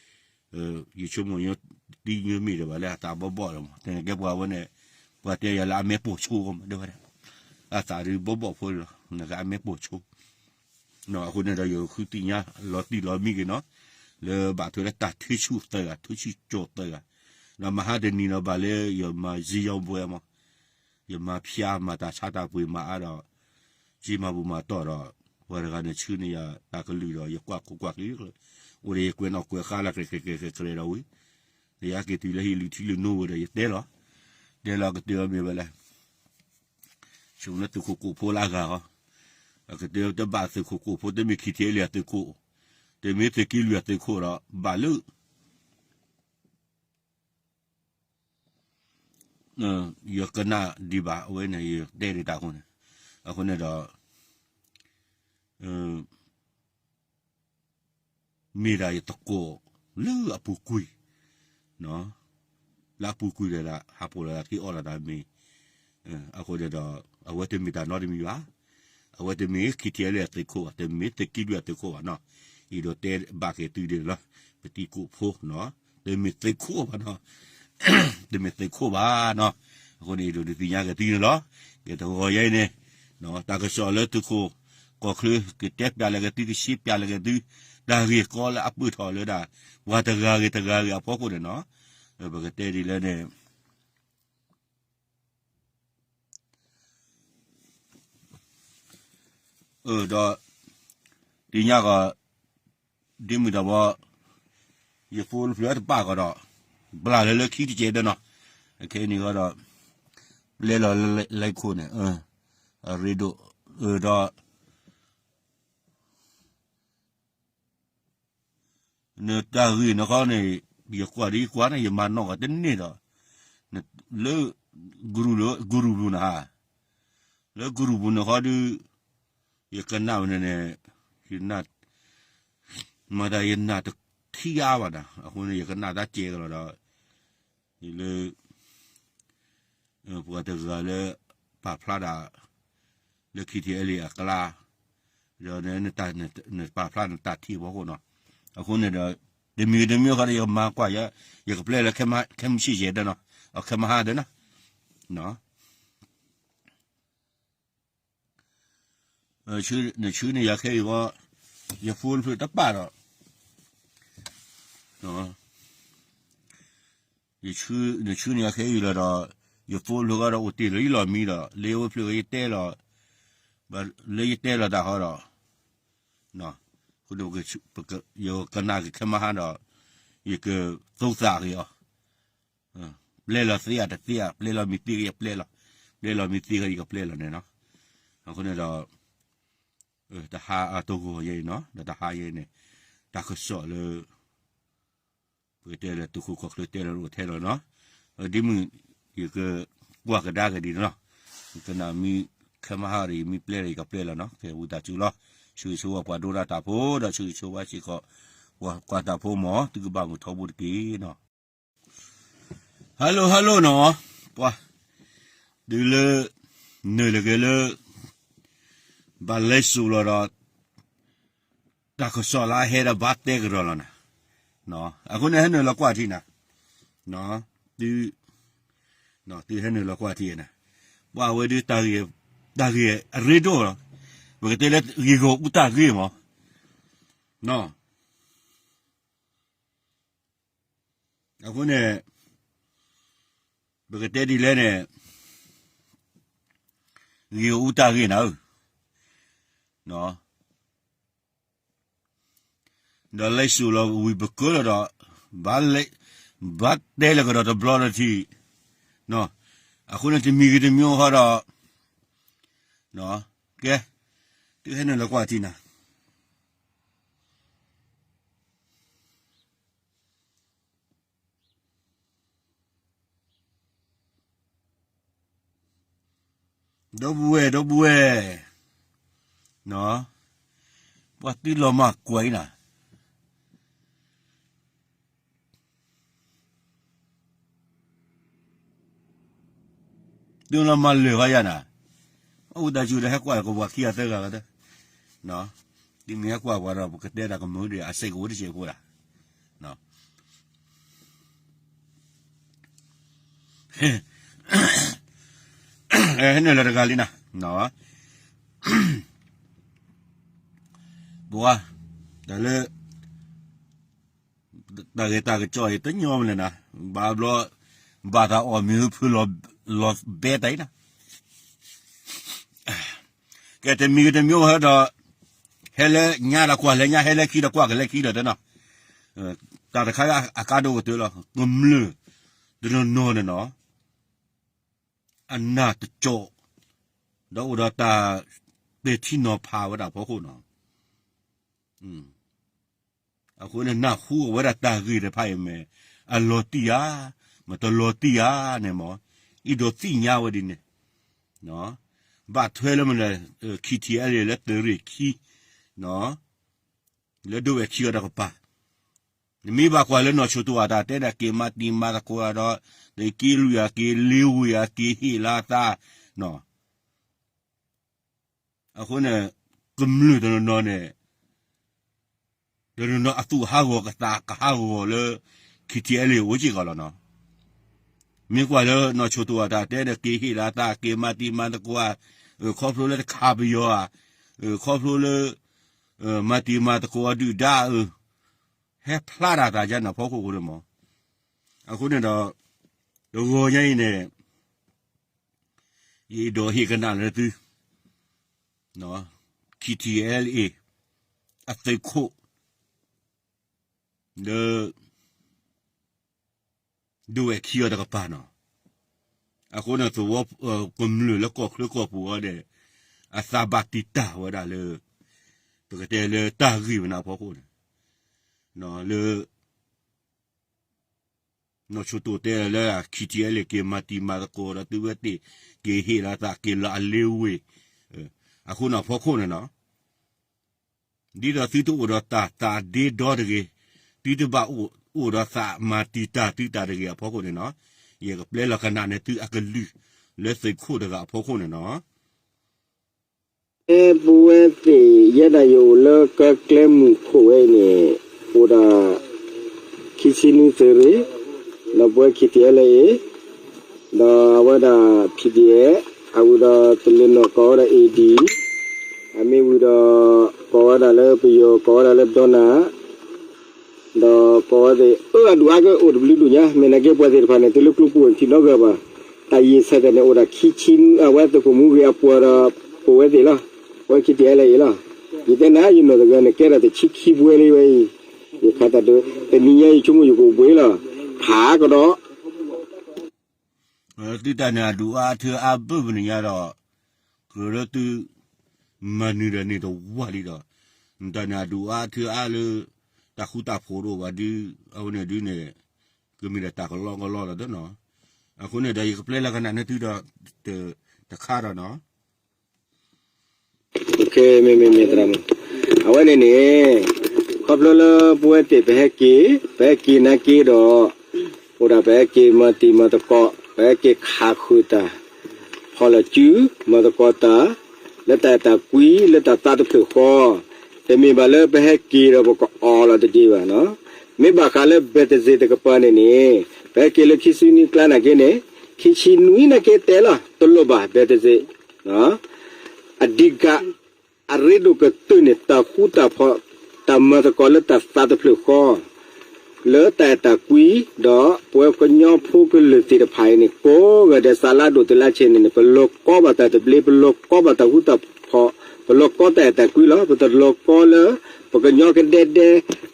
ယဆိကမိၣ် တံၤညိမ့ၢ်ဒီးဘၣ်လၢအသးဘီဘီၣ်ဒီးမး တနကဲပှၤဝဲန့ၣ် ပှၤတဲယၤလၢအမဲာ်ပိာ်ဆိမး တဲဝဲဒၣ် အသးဒုးဘီဘီၣ်ဖိလီၤ နကအမဲာ်ပိာ်ဆိ အဃိန့ၣ်ဒီးယဃုသ့ၣ်ညါလီၤတံၢ်လီၤမံက့ၤနီၤ လၢဘၣ်ထွဲလၢတၢ်ထုးဆူၣ်သၢဂၤ ထုးဆူၣ်ကၠီသၢဂၤ, ဒီးမဟါတနံၤဒီးဘၣ်လၢယမၤစ့ယီၤဘှဲမး ယမၤဖၠါမၤတၢ်ဆါတၢ်ပှ့ၤမၤအါဒီး စ့မၤဘူၣ်မၤတီၢ်ဒီး ပှၤတဂၤန့ၣ်ဆှၢန့ၢ်ယၤတၢ်ကလုၢ်ဒီး ယကွၢ်ခိၣ်ကွၢ်က့ၤ အိၣ်ဒီးယကွဲးနီၣ်ကွဲးဃါလၢကြဲးကြဲးကြဲးကြဲးဒီးဝံၤ ယဟဲက့ၤတုၤလၢဟံၣ်လုၢ်ထံလုၢ်နိဝဲဒီးယတဲလီၤ, တဲလီၤကတၢၢ်မ့ၢ်ဝဲလဲၣ် ဆိလၢသုးခိၣ်ကိးဖိလၢအဂၤဟီ, အကတၢၢ်တဘၣ်သုးခိၣ်ကိးဖိ တမ့ၢ်ခံထံလံအသုးခိၣ်, တမ့ၢ်သုးက့လွံၢ်အသုးခိၣ်ဒီး ဘၣ်လၢ ယကနၣ်ဒံးဘၣ် အဝဲန့ၣ် ယတဲဒံးတၢ်အဃိန့ၣ်, အဃိန့ၣ်ဒီး မ့ၢ်ဒၣ်ယသကိးလၢအပူၤကွံာ်, လၢအပူၤကွံာ်ဒီး ဟးပိာ်လီၤတၢ်ထံအီၣ်လီၤတၢ်မ့ၢ်, အဃိန့ၣ်ဒီး အဝဲတမ့ၢ်တၢ်နီတမံၤဘၣ်, အဝဲတမ့ၢ်ခံထံလံအသုးခိၣ်ဘၣ်, တမ့ၢ်သုးက့လွံၢ်အသုးခိၣ်ဘၣ်နီၤ, အံၤဒီးတဲဘၣ်က့ၤသုဒ်န့ၣ်လီၤ, ပတံၤကိးဖိနီၤ, တမ့ၢ်သုးခိၣ်ဘၣ်နီၤ တမ့ၢ်သုးခိၣ်ဘၣ်နီၤ, အဃိန့ၣ် အံၤဒီးဒုးသ့ၣ်ညါက့ၤသုန့ၣ်လီၤ, ကဲတဂီၤယဲအံၤန့ၣ်, တၢ်ကစီၣ်လၢသုးခိၣ်ကီၢ်ချၢ ကတဲပျးလၢက့ၤသု ကရှဲပျးလၢက့ၤသု, တၢ်ဂ့ၢ်ကီလၢအပၢၢ်ထီၣ်လၢဒၣ် ပှၤတဂၤဂ့ၤတဂၤဂ့ၤအဖီခိၣ်န့ၣ်နီၤ, ပကတဲဒ်လဲၣ်န့ၣ် ဒီး သ့ၣ်ညါကီး ဒ်မုၢ်တၢ်ဘီ ယဖိတဖျၢၣ်တပာ်ကီးဒီး ဘျၣ်လၢလၢခံတကဲဒီးနီၤ, အခဲအံၤန့ၣ်ဃီဒီး ပျဲလီၤလၢလၢခိၣ်န့ၣ် အရ့ဒိၣ် ဒီး နတၢ်ဂ့ၢ်နခီန့ၣ် ယကွၢ်ဒ်ယကွၢ်န့ၣ် ယမၤနီၣ်ကီးတန့ၢ်ဒီး လၢ group လၢ group ပူၤန့ၣ်ဧါ, လၢ group ပူၤန့ၣ်ဃီဒီး ယကနၣ်ဝဲန့ၣ်န့ၣ် ယနၢ် မၤတၢ်ယနၢ်တထံၣ်အါဘၣ်နီၤ, အဃိန့ၣ် ယကနၣ်တၢ်ကဲကလီၤဒီး လၢ ပှၤတဂၤလၢ ပာ်ဖျါဒၣ် လၢ ခံထံအဲလ့ၣ် အကျါ, ဒီးနပာ်ဖျါနတၢ်ထံၣ်အဖီခိၣ်နီၤ, အဃိန့ၣ်ဒီး တမံၤတမံၤဃီဒီး ယကမၤကွၢ်ယၤ, ယကပျဲလၢ ခဲမုၢ်ဆ့ၣ်ယဲၢ်ဒီးနီၤ, အခဲမုၢ်ဟါဒီးနီၤ နဆှၢန့ၢ်ယၤခဲအံၤဃီ, ယဖိတဖျၢၣ်တပာ်ဒီး နဆှၢန့ၢ်ယၤခဲအံၤလီၤဒီး ယဖိတဖျၢၣ်ဃီဒီး အိၣ်တ့ၢ်လီၤယလီၢ်မံဒီး လၢယဖိတဖျၢၣ်ဃီယတဲလီၤ, လၢယတဲလီၤတၢ်ဃီဒီး ယကနၣ်က့ၤခဲမုၢ်ဟါဒီး ယကသိသးက့ၤအီၤ ပျဲလီၤသ့ဧါတသ့ဧါ, ပျဲလီၤမ့ၢ်သ့ကယပျဲလီၤ, ပျဲလီၤမ့ၢ်သ့ကယကပျဲလီၤန့ၣ်နီၤ, အဃိန့ၣ်ဒီး တဟါအတဂီၤယဲအံၤနီၤ, ဒီးတဟါယဲအံၤန့ၣ် တၢ်ကစီၣ်လၢ ပကတဲလၢသုးခိၣ်ကီၢ်ချၢတဲလီၤအိၣ်ထဲလီၤနီၤ, ဒ်မုၢ် ယကကွၢ်ကဒါက့ၤဒ်န့ၣ်လီၤ, ယကနၣ်မ့ၢ်ခဲမုၢ်ဟါဒီး ယမ့ၢ်ပျဲလီၤ ယကပျဲလီၤနီၤ, ကဲဝံသးစူၤလီၤ, ဆၢဂ့ၤဆၢဝါပှၤဒိတၢ်ဖိဒီး ဆၢဂ့ၤဆၢဝါစ့ၢ်ကီး ပှၤကွၢ်တၢ်ဖိမး သုကဘၣ်မုာ်ထီဘိတက့ၢ်နီၤ. Hello hello နီၤ, ပှၤ တုၤလၢ နုာ်လီၤက့ၤလၢ ဘၣ်လဲၤစိာ်လီၤဒီး တၢ်ကစီၣ်လၢအဟဲဒီးဘၣ်တဲကဒီးလီၤနၤ အဃိန့ၣ်ဟဲနုာ်လီၤကွၢ်ထံနၤ, သု သုဟဲနုာ်လီၤကွၢ်ထံနၤ, ပှၤဝဲဒုး တၢ်ဂ့ၢ်အရ့ဒိၣ်လီၤ, ပကတဲလၢဂ့ၢ်ဂီၢ်အူတၢ်ဂ့ၢ်မး, အဃိန့ၣ် ပကတဲဒ်လဲၣ်န့ၣ်, ဂ့ၢ်ဂီၢ်အူတၢ်ဂ့ၢ်နၤဧၢ, ဒီးလဲၤစိာ်လီၤဝံၤပကၢလီၤဒီး, ဘၣ်တဲလၢကဒီးတဘျီဒီးထံ, အဃိန့ၣ်တမံၤဂ့ၤတမံၤဂ့ၤဃီဒီး, ကဲ, သုဟဲနုာ်လီၤကွၢ်ထံနၤ ဒီပုၢ်ဝဲၢ် ဒီပုၢ်ဝဲၢ်, ပှၤသုလီၤမၢ်ကွၢ်အံၤနၤ, သုလီၤမၢ်လၢာ်ဃီယၤနၤ, အိၣ်တၢ်စူၤဒီးဟဲကွၢ်ကဝီၤခံဂၤသၢဂၤလီၤ, သုမ့ၢ်ဟဲကွၢ်ပှၤဒီး ပကတဲတၢ်ကမုာ်ဒံး အစဲးကဝီၤတစဲးဖိဒၣ် ဟဲနုာ်လီၤတဂၤလံနၤ, ပှၤ, တၢ်လၢ တၢ်ဂ့ၢ်တၢ်ကစီၣ်အံၤ တညီမနုၤနၤ, ဘၣ်ဘျီ, ဘၣ်သးအီၣ်မ့ၢ်ဖုလီၤဘဲတၢ်အံၤနၤ, ကဲတမံၤဂ့ၤတမံၤဂ့ၤဒီး, ဟဲလၢညါဒီးကွၢ်လၢညါ ဟဲလၢခံဒီးကွၢ်ကလၢခံဒီးတဲနီၤ, တၢ်တခါအကါဒိၣ်ကတၢၢ်လီၤ ကမျၢၢ်တနီၤနီၤန့ၣ်နီၤ, အနၢ်တကၠီၣ်, ဒီးအိၣ်ဒီးတၢ်ပဲာ်ထံနီၤဖးဝဲဒၣ်အဖီခိၣ်နီၤ, အဃိန့ၣ် နၢ်ဟူအဝဲဒၣ်တၢ်ဂ့ၢ်တဖၣ်အံၤမ့ၢ် အလီၤတံၢ်ဧါ, မ့ၢ်တလီၤတံၢ်ဧါန့ၣ်မ့ၢ်, အဲၣ်ဒိးသ့ၣ်ညါဝဲဒ်န့ၣ်, ဘၣ်ထွဲလၢမနုၤလဲၣ်, ခံထံၣ်အဲလ့ၣ်လၢသုးရ့ၣ်ခံ, လၢဒိဝဲၢ်ခံအီၤတကပၤ, နမ့ၢ်ဘၣ်ကွၢ်လၢနီၢ်ဆိၣ်တိၣ်အတၢ်တဲဒၣ် က့ၤမၤတံၤမၤသကိးဒီး, ဒီးက့ၤလွံၢ်ဧါ က့ၤလ့ဝ့ၢ်ဧါ က့ၤဟ့ၣ်လီၤအသး, အဃိန့ၣ်, ကမျၢၢ်တနီၤနီၤန့ၣ်, တနီၤနီၤအသူၣ်ဟးဂီၤကသးကဟးဂီၤလၢ ခံထံၣ်အဲလ့ၣ်အိၣ်စ့ၢ်ကီးလီၤနီၤ, မ့ၢ်ကွၢ်လၢနီၢ်ဆိၣ်တိၣ်အတၢ်တဲဒီး က့ၤဟ့ၣ်လီၤအသး က့ၤမၤတံၤမၤသကိးဧါ, ခီဖျိလၢတခးပယီၤဧါ, ခီဖျိလၢ မၤတံၤမၤသကိးအဒုၣ်ဒါဧါ, ဟဲဖျါတၢ်သးယါန့ၣ်အဖီခိၣ်အဃိန့ၣ်မ့ၢ်, အဃိန့ၣ်ဒီး, တဂီၤညါအံၤန့ၣ်, ယအဲၣ်ဒိးဟ့ၣ်ကနၣ်လၢသု, ခံထံၣ်အဲလ့ၣ်, အသုးခိၣ်, လၢ ဒိဝဲၢ်ခံအီၤတကပၤနီၤ, အဃိန့ၣ်သဝီ, ကမျၢၢ်လၢကီၢ်ချၢကီၢ်ပူၤအီၤဒီး, အသးဘၣ်တံာ်တာ်ဝဲဒၣ်လၢ, ပကတဲလၢတၢ်ဂ့ၢ်ဝဲန့ၣ်အဖီခိၣ်န့ၣ်, လၢ နီၢ်ဆိၣ်တိၣ်တဲလၢ ခံထံၣ်အဲလ့ၣ် က့ၤမၤတံၤမၤသကိးဒီးသုဝဲသ့ၣ်, က့ၤဟ့ၣ်လီၤသး က့ၤလီၤအလ့ဝ့ၢ်, အဃိန့ၣ်အဖီခိၣ်န့ၣ်နီၤ, ဒ်သိးသုတအိၣ်ဒီးတၢ်သးဒ့ဒီတဂ့ၤ, သုတဘၣ်အိၣ်ဒီးသးမၤတံာ်တာ်သုတၢ်တဂ့ၤအဖီခိၣ်န့ၣ်နီၤ, ယကပျဲလီၤကနၣ်န့ၢ်သုအကလုၢ်, လၢသုးခိၣ်တဂၤအဖီခိၣ်န့ၣ်နီၤ ပဝဲသ့ၣ်ယဲဒၣ်ယအိၣ်လၢကီၢ်ကျဲမုၢ်ခိၣ်ဝဲအံၤန့ၣ်, အိၣ်ဒီး ခံဆံနွံသုးရ့ၣ်, ဒီးပဝဲ ခံထံၣ်အဲလ့ၣ်, ဒီးအဝဲဒၣ် ဖံၣ်ဒံၣ်အဲၣ်, အဝံၤဒီးတလ့ၤနီၣ်ကိးဝဲဒၣ် အ့ၣ်ဒံၣ်, အမ့ၢ်ဝံၤဒီး ကိးဝဲဒၣ်လၢပယီၤ ကိးဝဲဒၣ်လၢဒီနၢ် ဒီးကိးဝဲသ့ၣ် အၢ အဒူၣ်အါကအိၣ်တဘျုးဒူၣ်ညါ, မ့ၢ်နာ်က့ပှၤသ့ၣ်တဖၣ်န့ၣ် တုၤလၢကျိပူၤထံနီတဂၤဘၣ်, တၢ်ယံာ်ဆဲးသဲးန့ၣ် အိၣ်ဒၣ်ခံဆံ, အဝဲသုးခိၣ်မူဂ့ၤအပှၤဒီး ပဝဲသ့ၣ်လီၤ, ပဝဲခံထံၣ်အဲလ့ၣ်အံၤလီၤ, ယတဲနၤ ယနီၢ်တဂၤန့ၣ် ကဲဒၣ်တဆံခံပွဲလံဝဲအံၤ, ယခးတၢ်ဒိး တနံၤညါအံၤဆိကမိၣ်ယကအိၣ်ဘှံးလီၤ, ခးကဒီး သုတၢ်န့ၣ်အဒူၣ်အါအထၢအါဘၣ်မနုၤညါဒီး, ကြၢးလၢသု မၤနၢၤဒီးန့ၣ်တဝၢ်လံဒီး, နတၢ်န့ၣ်အဒူၣ်အါအထၢအါလၢ တၢ်ဃူတၢ်ဖိးတအိၣ်ဘၣ်ဒုး, အဝဲန့ၣ်ဒုးန့ၣ်, ကမ့ၢ်ဒၣ်တၢ်ကလီကလီလီၤဒီးနီၤ, အဃိန့ၣ်ဒီးယကပျဲလီၤကနၣ်န့ၢ်သုဒီး, တခါဒီးနီၤ မ့မ့မ့ၢ်သရၣ်မုၣ်, အဝဲန့ၣ်န့ၣ်, ခီဖျိလၢပဝဲသ့ၣ်ပဟဲက့ၤ, ပဟဲက့ၤနာ်က့ဒီး, အိၣ်ဒၣ်ပဟဲက့ၤမၤတံၤမၤသကိး, ပဟဲက့ၤခးဃုာ်တၢ်, ဖီၣ်လီၤစု, မၤသကိးတၢ်, လၢတၢ်အဲၣ်တၢ်ကွံ, လၢတၢ်သးတဖျၢၣ်ဃီ, တမ့ၢ်ဘၣ်လၢပဟဲက့ၤဒီးပကအီၣ်လီၤတက့ၢ်ဘၣ်နီၤ, မ့ၢ်ဘၣ်ဃးလၢ ဘဲးတစ့း တကပၤန့ၣ်န့ၣ် ပဟဲက့ၤလၢခံဆံနွံကျါနာ်က့န့ၣ် ခံဆံနွံနာ်က့တဲလီၤ တလိၣ်ဘၣ် ဘဲးတစ့း အဓိက အရ့ဒိၣ်ကတၢၢ်န့ၣ် တၢ်ဃူတၢ်ဖိး တၢ်မၤသကိးလၢတၢ်သးတဖျၢၣ်ဃီ လၢတၢ်အဲၣ်တၢ်ကွံ ဒီးပဝဲကညီဖိကလုာ်သ့ၣ်တဖၣ်အံၤန့ၣ် ကိးဂၤဒဲး စးလၢဒိၣ်တုၤလၢဆဲးန့ၣ်န့ၣ် ပလီၤကီဘၣ်တၢ်သဘျ့ ပလီၤကီဘၣ်တၢ်ဃူတၢ်ဖိး ပလီၤကီတၢ်အဲၣ်တၢ်ကွံလီၤ. ပတလီၤကီလၢ ပကညီကဒဲဒဲ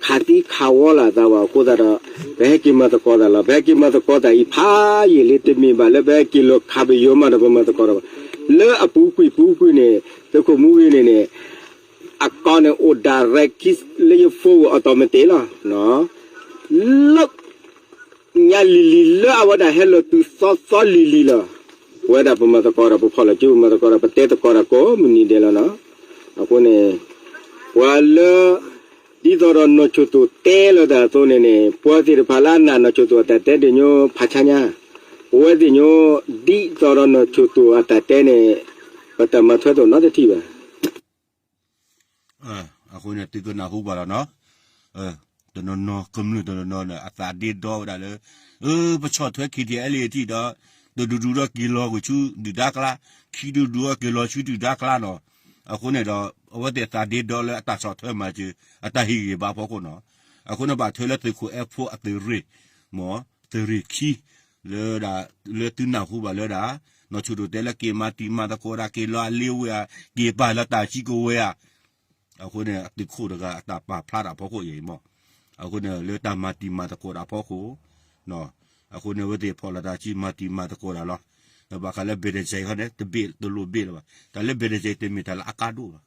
ခးသံခးဝီလၢအသးဘၣ်အဃိသတးဒီး ပဟဲက့ၤမၤသကိးတၢ်လီၤ. ပဟဲက့ၤမၤသကိးတၢ်အံၤဖးယံာ်လံ တမ့ၢ်ဘၣ်လၢပဟဲက့ၤလီၤခးပယီၤမးဒီးပမၤသကိးတၢ်ဘၣ်. လၢအပူၤကွံာ်ပူၤကွံာ်န့ၣ် သုးခိၣ်မူဂ့ၤန့ၣ်န့ၣ် အကီၢ်န့ၣ်အိၣ် direct လၢယ phone အ automatic လီၤ. လၢ ညါလံၤလံၤလၢအဝဲဒၣ်ဟဲလီၤတုၤသီသီလံၤလံၤလီၤ. ပဝဲဒၣ်ပမၤသကိးဒီး ပဖီၣ်လီၤစု ပမၤသကိးဒီး ပတဲသကိးတၢ်ကိးမုၢ်နံၤဒဲးလီၤနီၤ. အဃိန့ၣ် ပှၤလၢ ဒ်သိးဒီးနီၢ်ခၠိၣ်တိၣ်တဲလီၤတၢ်အသိးန့ၣ်န့ၣ် ပှၤသ့ၣ်တဖၣ်လၢအနာ်နီၢ်ခၠိၣ်တိၣ်အတၢ်တဲဒ်ညိ ဖးဆါညါ ပဝဲသ့ၣ်ညိ ဒ်သိးဒီးနီၢ်ခၠိၣ်တိၣ်အတၢ်တဲန့ၣ် ပတၢ်မၤထွဲတအိၣ်နီတထံၣ်ဘၣ်. အဃိန့ၣ် သုကနၢ်ဟူဘၣ်လီၤနီၤ. တနီၤနီၤ ကမျၢၢ်တနီၤနီၤန့ၣ် အသးဒ့ဒီဝဲဒၣ်လၢ ပဆီၣ်ထွဲ KTLA ထံၣ်ဒီး တဒူၣ်ဒူၣ်ဒီးက့ၤလီၤကွံာ်ဆူဒုၣ်ဒါကျါ, ခံဒူၣ်ဒူၣ်ဒီးက့ၤလီၤဆူဒုၣ်ဒါကျါနီၤ. အဃိန့ၣ်ဒီး အဝဲသ့ၣ်အသးဒ့ဒီလၢအတၢ်ဆီၣ်ထွဲမၤစၢၤ အတၢ်ဟ့ၣ်ဂံၢ်ဘါဖီခိၣ်နီၤ. အဃိန့ၣ်ဘၣ်ထွဲလၢသုးခိၣ်အဲၣ်ဖိအသုးရ့ၣ်, မ့ၢ်သုးရ့ၣ်ခံ လၢဒၣ် လၢသုနၢ်ဟူဘၣ်လၢဒၣ် နီၢ်ခၠိၣ်တိၣ်တဲလၢက့ၤမၤတံၤမၤသကိးဒၣ် က့ၤလီၤအလ့ဝဲဧါ, က့ၤပာ်လီၤတၢ်စုကဝဲၤဧါ. အဃိန့ၣ် အသုးခိၣ်တဂၤအတၢ်ပာ်ဖျါတၢ်ဖီခိၣ်အံၤမ့ၢ်, အဃိန့ၣ် လၢတၢ်မၤတံၤမၤသကိးတၢ်ဖီခိၣ်, အဃိန့ၣ် အဝဲသ့ၣ်ဖီၣ်လီၤတၢ်စုမၤတံၤမၤသကိးတၢ်လီၤ. ဘၣ်ဃးလၢ ဘဲးတစဲး ခီန့ၣ် တဘ့ၣ်တလိၣ်ဘ့ၣ်လၢၤဘၣ်. တၢ်လၢ ဘဲးတစဲး တမ့ၢ်တၢ်လၢအကါဒိၣ်ဘၣ်.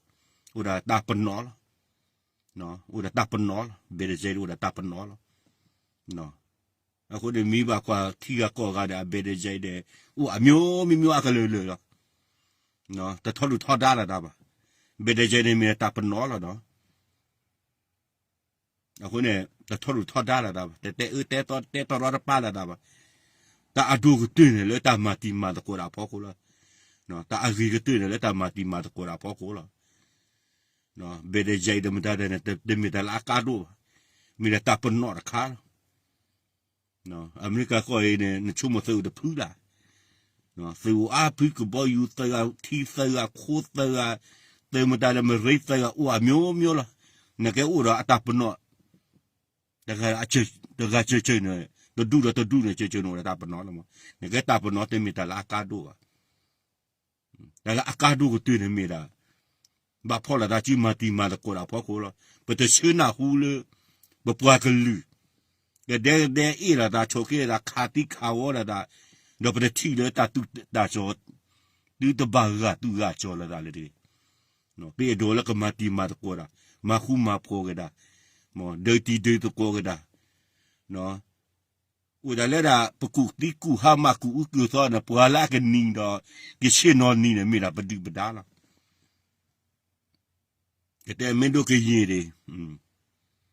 အိၣ်ဒၣ်တၢ်ပနီၣ်လီၤ. အိၣ်ဒၣ်တၢ်ပနီၣ်လီၤ. ဘဲးတစဲး အိၣ်ဒၣ်တၢ်ပနီၣ်လီၤ. အဃိန့ၣ် မ့ၢ်ဘၣ်ကွၢ်ထံဂၤကီၢ်ဂၤဒီး အ ဘဲးတစဲး ဒီး အိၣ်အမျိုးမျိုးအကလုာ်ကလုာ်လီၤ. တထီဒုၣ်ထီဒါလၢၤတၢ်ဘၣ်. ဘဲးတစဲး န့ၣ်မ့ၢ်တၢ်ပနီၣ်လီၤနီၤ. အဃိန့ၣ် တထီဒုၣ်ထီဒါလၢၤတၢ်ဘၣ်. တတဲအၢတဲသီတဲတီတီတပာ်လၢၤတၢ်ဘၣ်. တၢ်အဒိၣ်ကတၢၢ်န့ၣ် လၢတၢ်မၤတံၤမၤသကိးတၢ်ဖီခိၣ်လီၤ. တၢ်အဂ့ၤကတၢၢ်န့ၣ် လၢတၢ်မၤတံၤမၤသကိးတၢ်ဖီခိၣ်လီၤ. ဘဲးတစဲး ဒီးမတၤဒီးန့ၣ် တမ့ၢ်တၢ်လၢအကါဒိၣ်ဘၣ်. မ့ၢ်ဒၣ်တၢ်ပနီၣ်တခါလီၤ. အမဲရကၤကီၢ်အံၤန့ၣ် နဆိကမိၣ်သုးအိၣ်တဖုလၢ်, သုးအိၣ်အါဖု ကဘီယူၤသၢဂၤ ထံသၢဂၤ ခိသၢဂၤ, သုးမတၤဒီး Marine သၢဂၤ အိၣ်အမျိုးမျိုးလီၤ. နကဲအိၣ်ဒီးအတၢ်ပနီၣ် တဂၤစၢၢ်စၢၢ်န့ၣ် တဒူၣ်ဒီးတဒူၣ်န့ၣ် စၢၢ်စၢၢ်န့ၣ် အိၣ်ဒီးတၢ်ပနီၣ်လီၤမး. နကဲတၢ်ပနီၣ် တမ့ၢ်တၢ်လၢအကါဒိၣ်ဘၣ်. တၢ်လၢအကါဒိၣ်ကတၢၢ်န့ၣ်မ့ၢ်ဒၣ် ဘၣ်ဖီၣ်လိာ်သးစုမၤတံၤမၤသကိးတၢ်ဖီခိၣ်လီၤ. ပတဆၢနၢ်ဟူလၢ ပပှၤကလုာ် ကဒဲကဒဲအ့ၣ်လိာ်သး ဆိးက့လိာ်သး ခးသံခးဝီလိာ်သး, ဒီးပတထံၣ်လၢတၢ်သူၣ်တၢ်စီၤ သုတဘၣ်ဂာ်သူၣ်ဂာ်စီၤလိာ်သးလၢၤတဂ့ၤ. ပအဲၣ်ဒိးလၢကမၤတံၤမၤသကိးတၢ်, မၤဃူမၤဖိးက့ၤတၢ်, ဒုးတံၤဒုးသကိးက့ၤတၢ်, အိၣ်ဒၣ်လၢဒၣ် ပကူၣ်သံကူၣ်ဟါမၢ်ကူၣ်အူကူၣ်သီန့ၣ် ပှၤလၢအကနံၤဒီး ကဆ့ၣ်နီၤနံၤန့ၣ် မ့ၢ်ဒၣ်ပဒုၣ်ပဒါလီၤ. ကတဲမ့ၢ်ဒိးကယံာ်ဒံး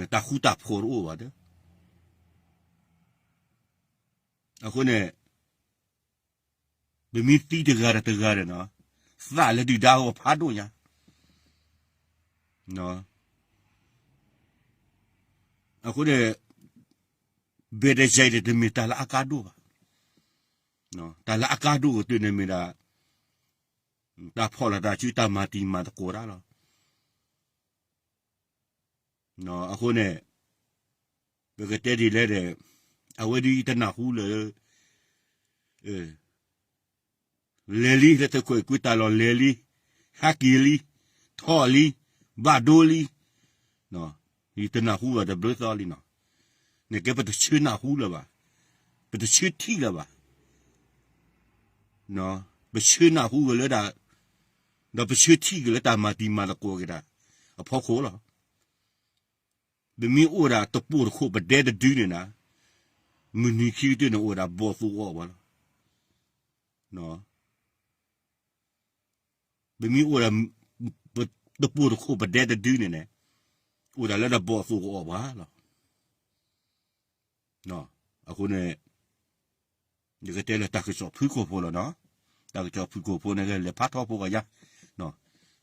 တၢ်ဃူတၢ်ဖိးတအိၣ်ဘၣ်ဒီး အဃိန့ၣ် ပမ့ၢ်သံတဂၤဒီးတဂၤဒီးနီၤ သးလၢဒုၣ်ဒါအဂီၢ်ဖးဒိၣ်ညါ. အဃိန့ၣ် ဘဲးတစဲးဒီး တမ့ၢ်တၢ်လၢအကါဒိၣ်ဘၣ်. တၢ်လၢအကါဒိၣ်ကတၢၢ်န့ၣ်မ့ၢ်ဒၣ် တၢ်ဖီၣ်လိာ်သးစုတၢ်မၤတံၤမၤသကိးတၢ်လီၤ. အဃိန့ၣ် ပကတဲဒ်လဲၣ်ဒီး အဝဲဒ်တနၢ်ဟူလၢ လဲၤလံ လၢသုးခိၣ်အဲၣ်ကွံတၢ်လီၢ်လဲၤလံ, ဟဲက့ၤလံ, ထီၣ်လံ, ဘၣ်ဒိလံ, ယတနၢ်ဟူဘၣ်တဘျုးသီလံနီၤ. နကဲပတဆၢနၢ်ဟူလၢၤဘၣ်, ပတဆၢထံၣ်လၢၤဘၣ်. ပဆၢနၢ်ဟူက့ၤလၢဒၣ် ဒီးပဆၢထံၣ်က့ၤလၢတၢ်မၤတံၤမၤသကိးက့ၤတၢ် အဖီခိၣ်လီၤ. ပမ့ၢ်အိၣ်ဒၣ်တပိာ်တခိၣ်ပဒဲတဒုန့ၣ်နၤ, မုၢ်နံၤခံကတၢၢ်န့ၣ် အိၣ်ဒၣ်ဘီၣ်သိၣ်အီၣ်ပှၤလီၤ. ပမ့ၢ်အိၣ်ဒၣ် တပိာ်တခိၣ်ပဒဲတဒုန့ၣ်န့ၣ် အိၣ်ဒၣ်လၢတၢ်ဘီၣ်သိၣ်ကအီၣ်ပှၤလီၤ. အဃိန့ၣ် ယကတဲလၢတၢ်ကစီၣ်ဖုၣ်ကိာ်ဖိလီၤနီၤ. တၢ်ကစီၣ်ဖုၣ်ကိာ်ဖိန့ၣ် ကလဲၤဖးထီဖိကယါ,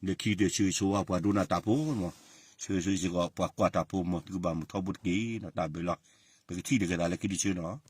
လၢခံတဆၢဆိဝါပှၤဒိကနၣ်တၢ်ဖိမး, ဆၢဂ့ၤဆၢဂ့ၤစ့ၢ်ကီး ပှၤကွၢ်တၢ်ဖိ မ်သုကဘၣ်မုာ်ထီဘိတက့ၢ်နီၤ, တၢ်ဘျုးလီၤ. ပကထံၣ်လိာ်က့ၤသးလၢခံတဆၢနီၤ.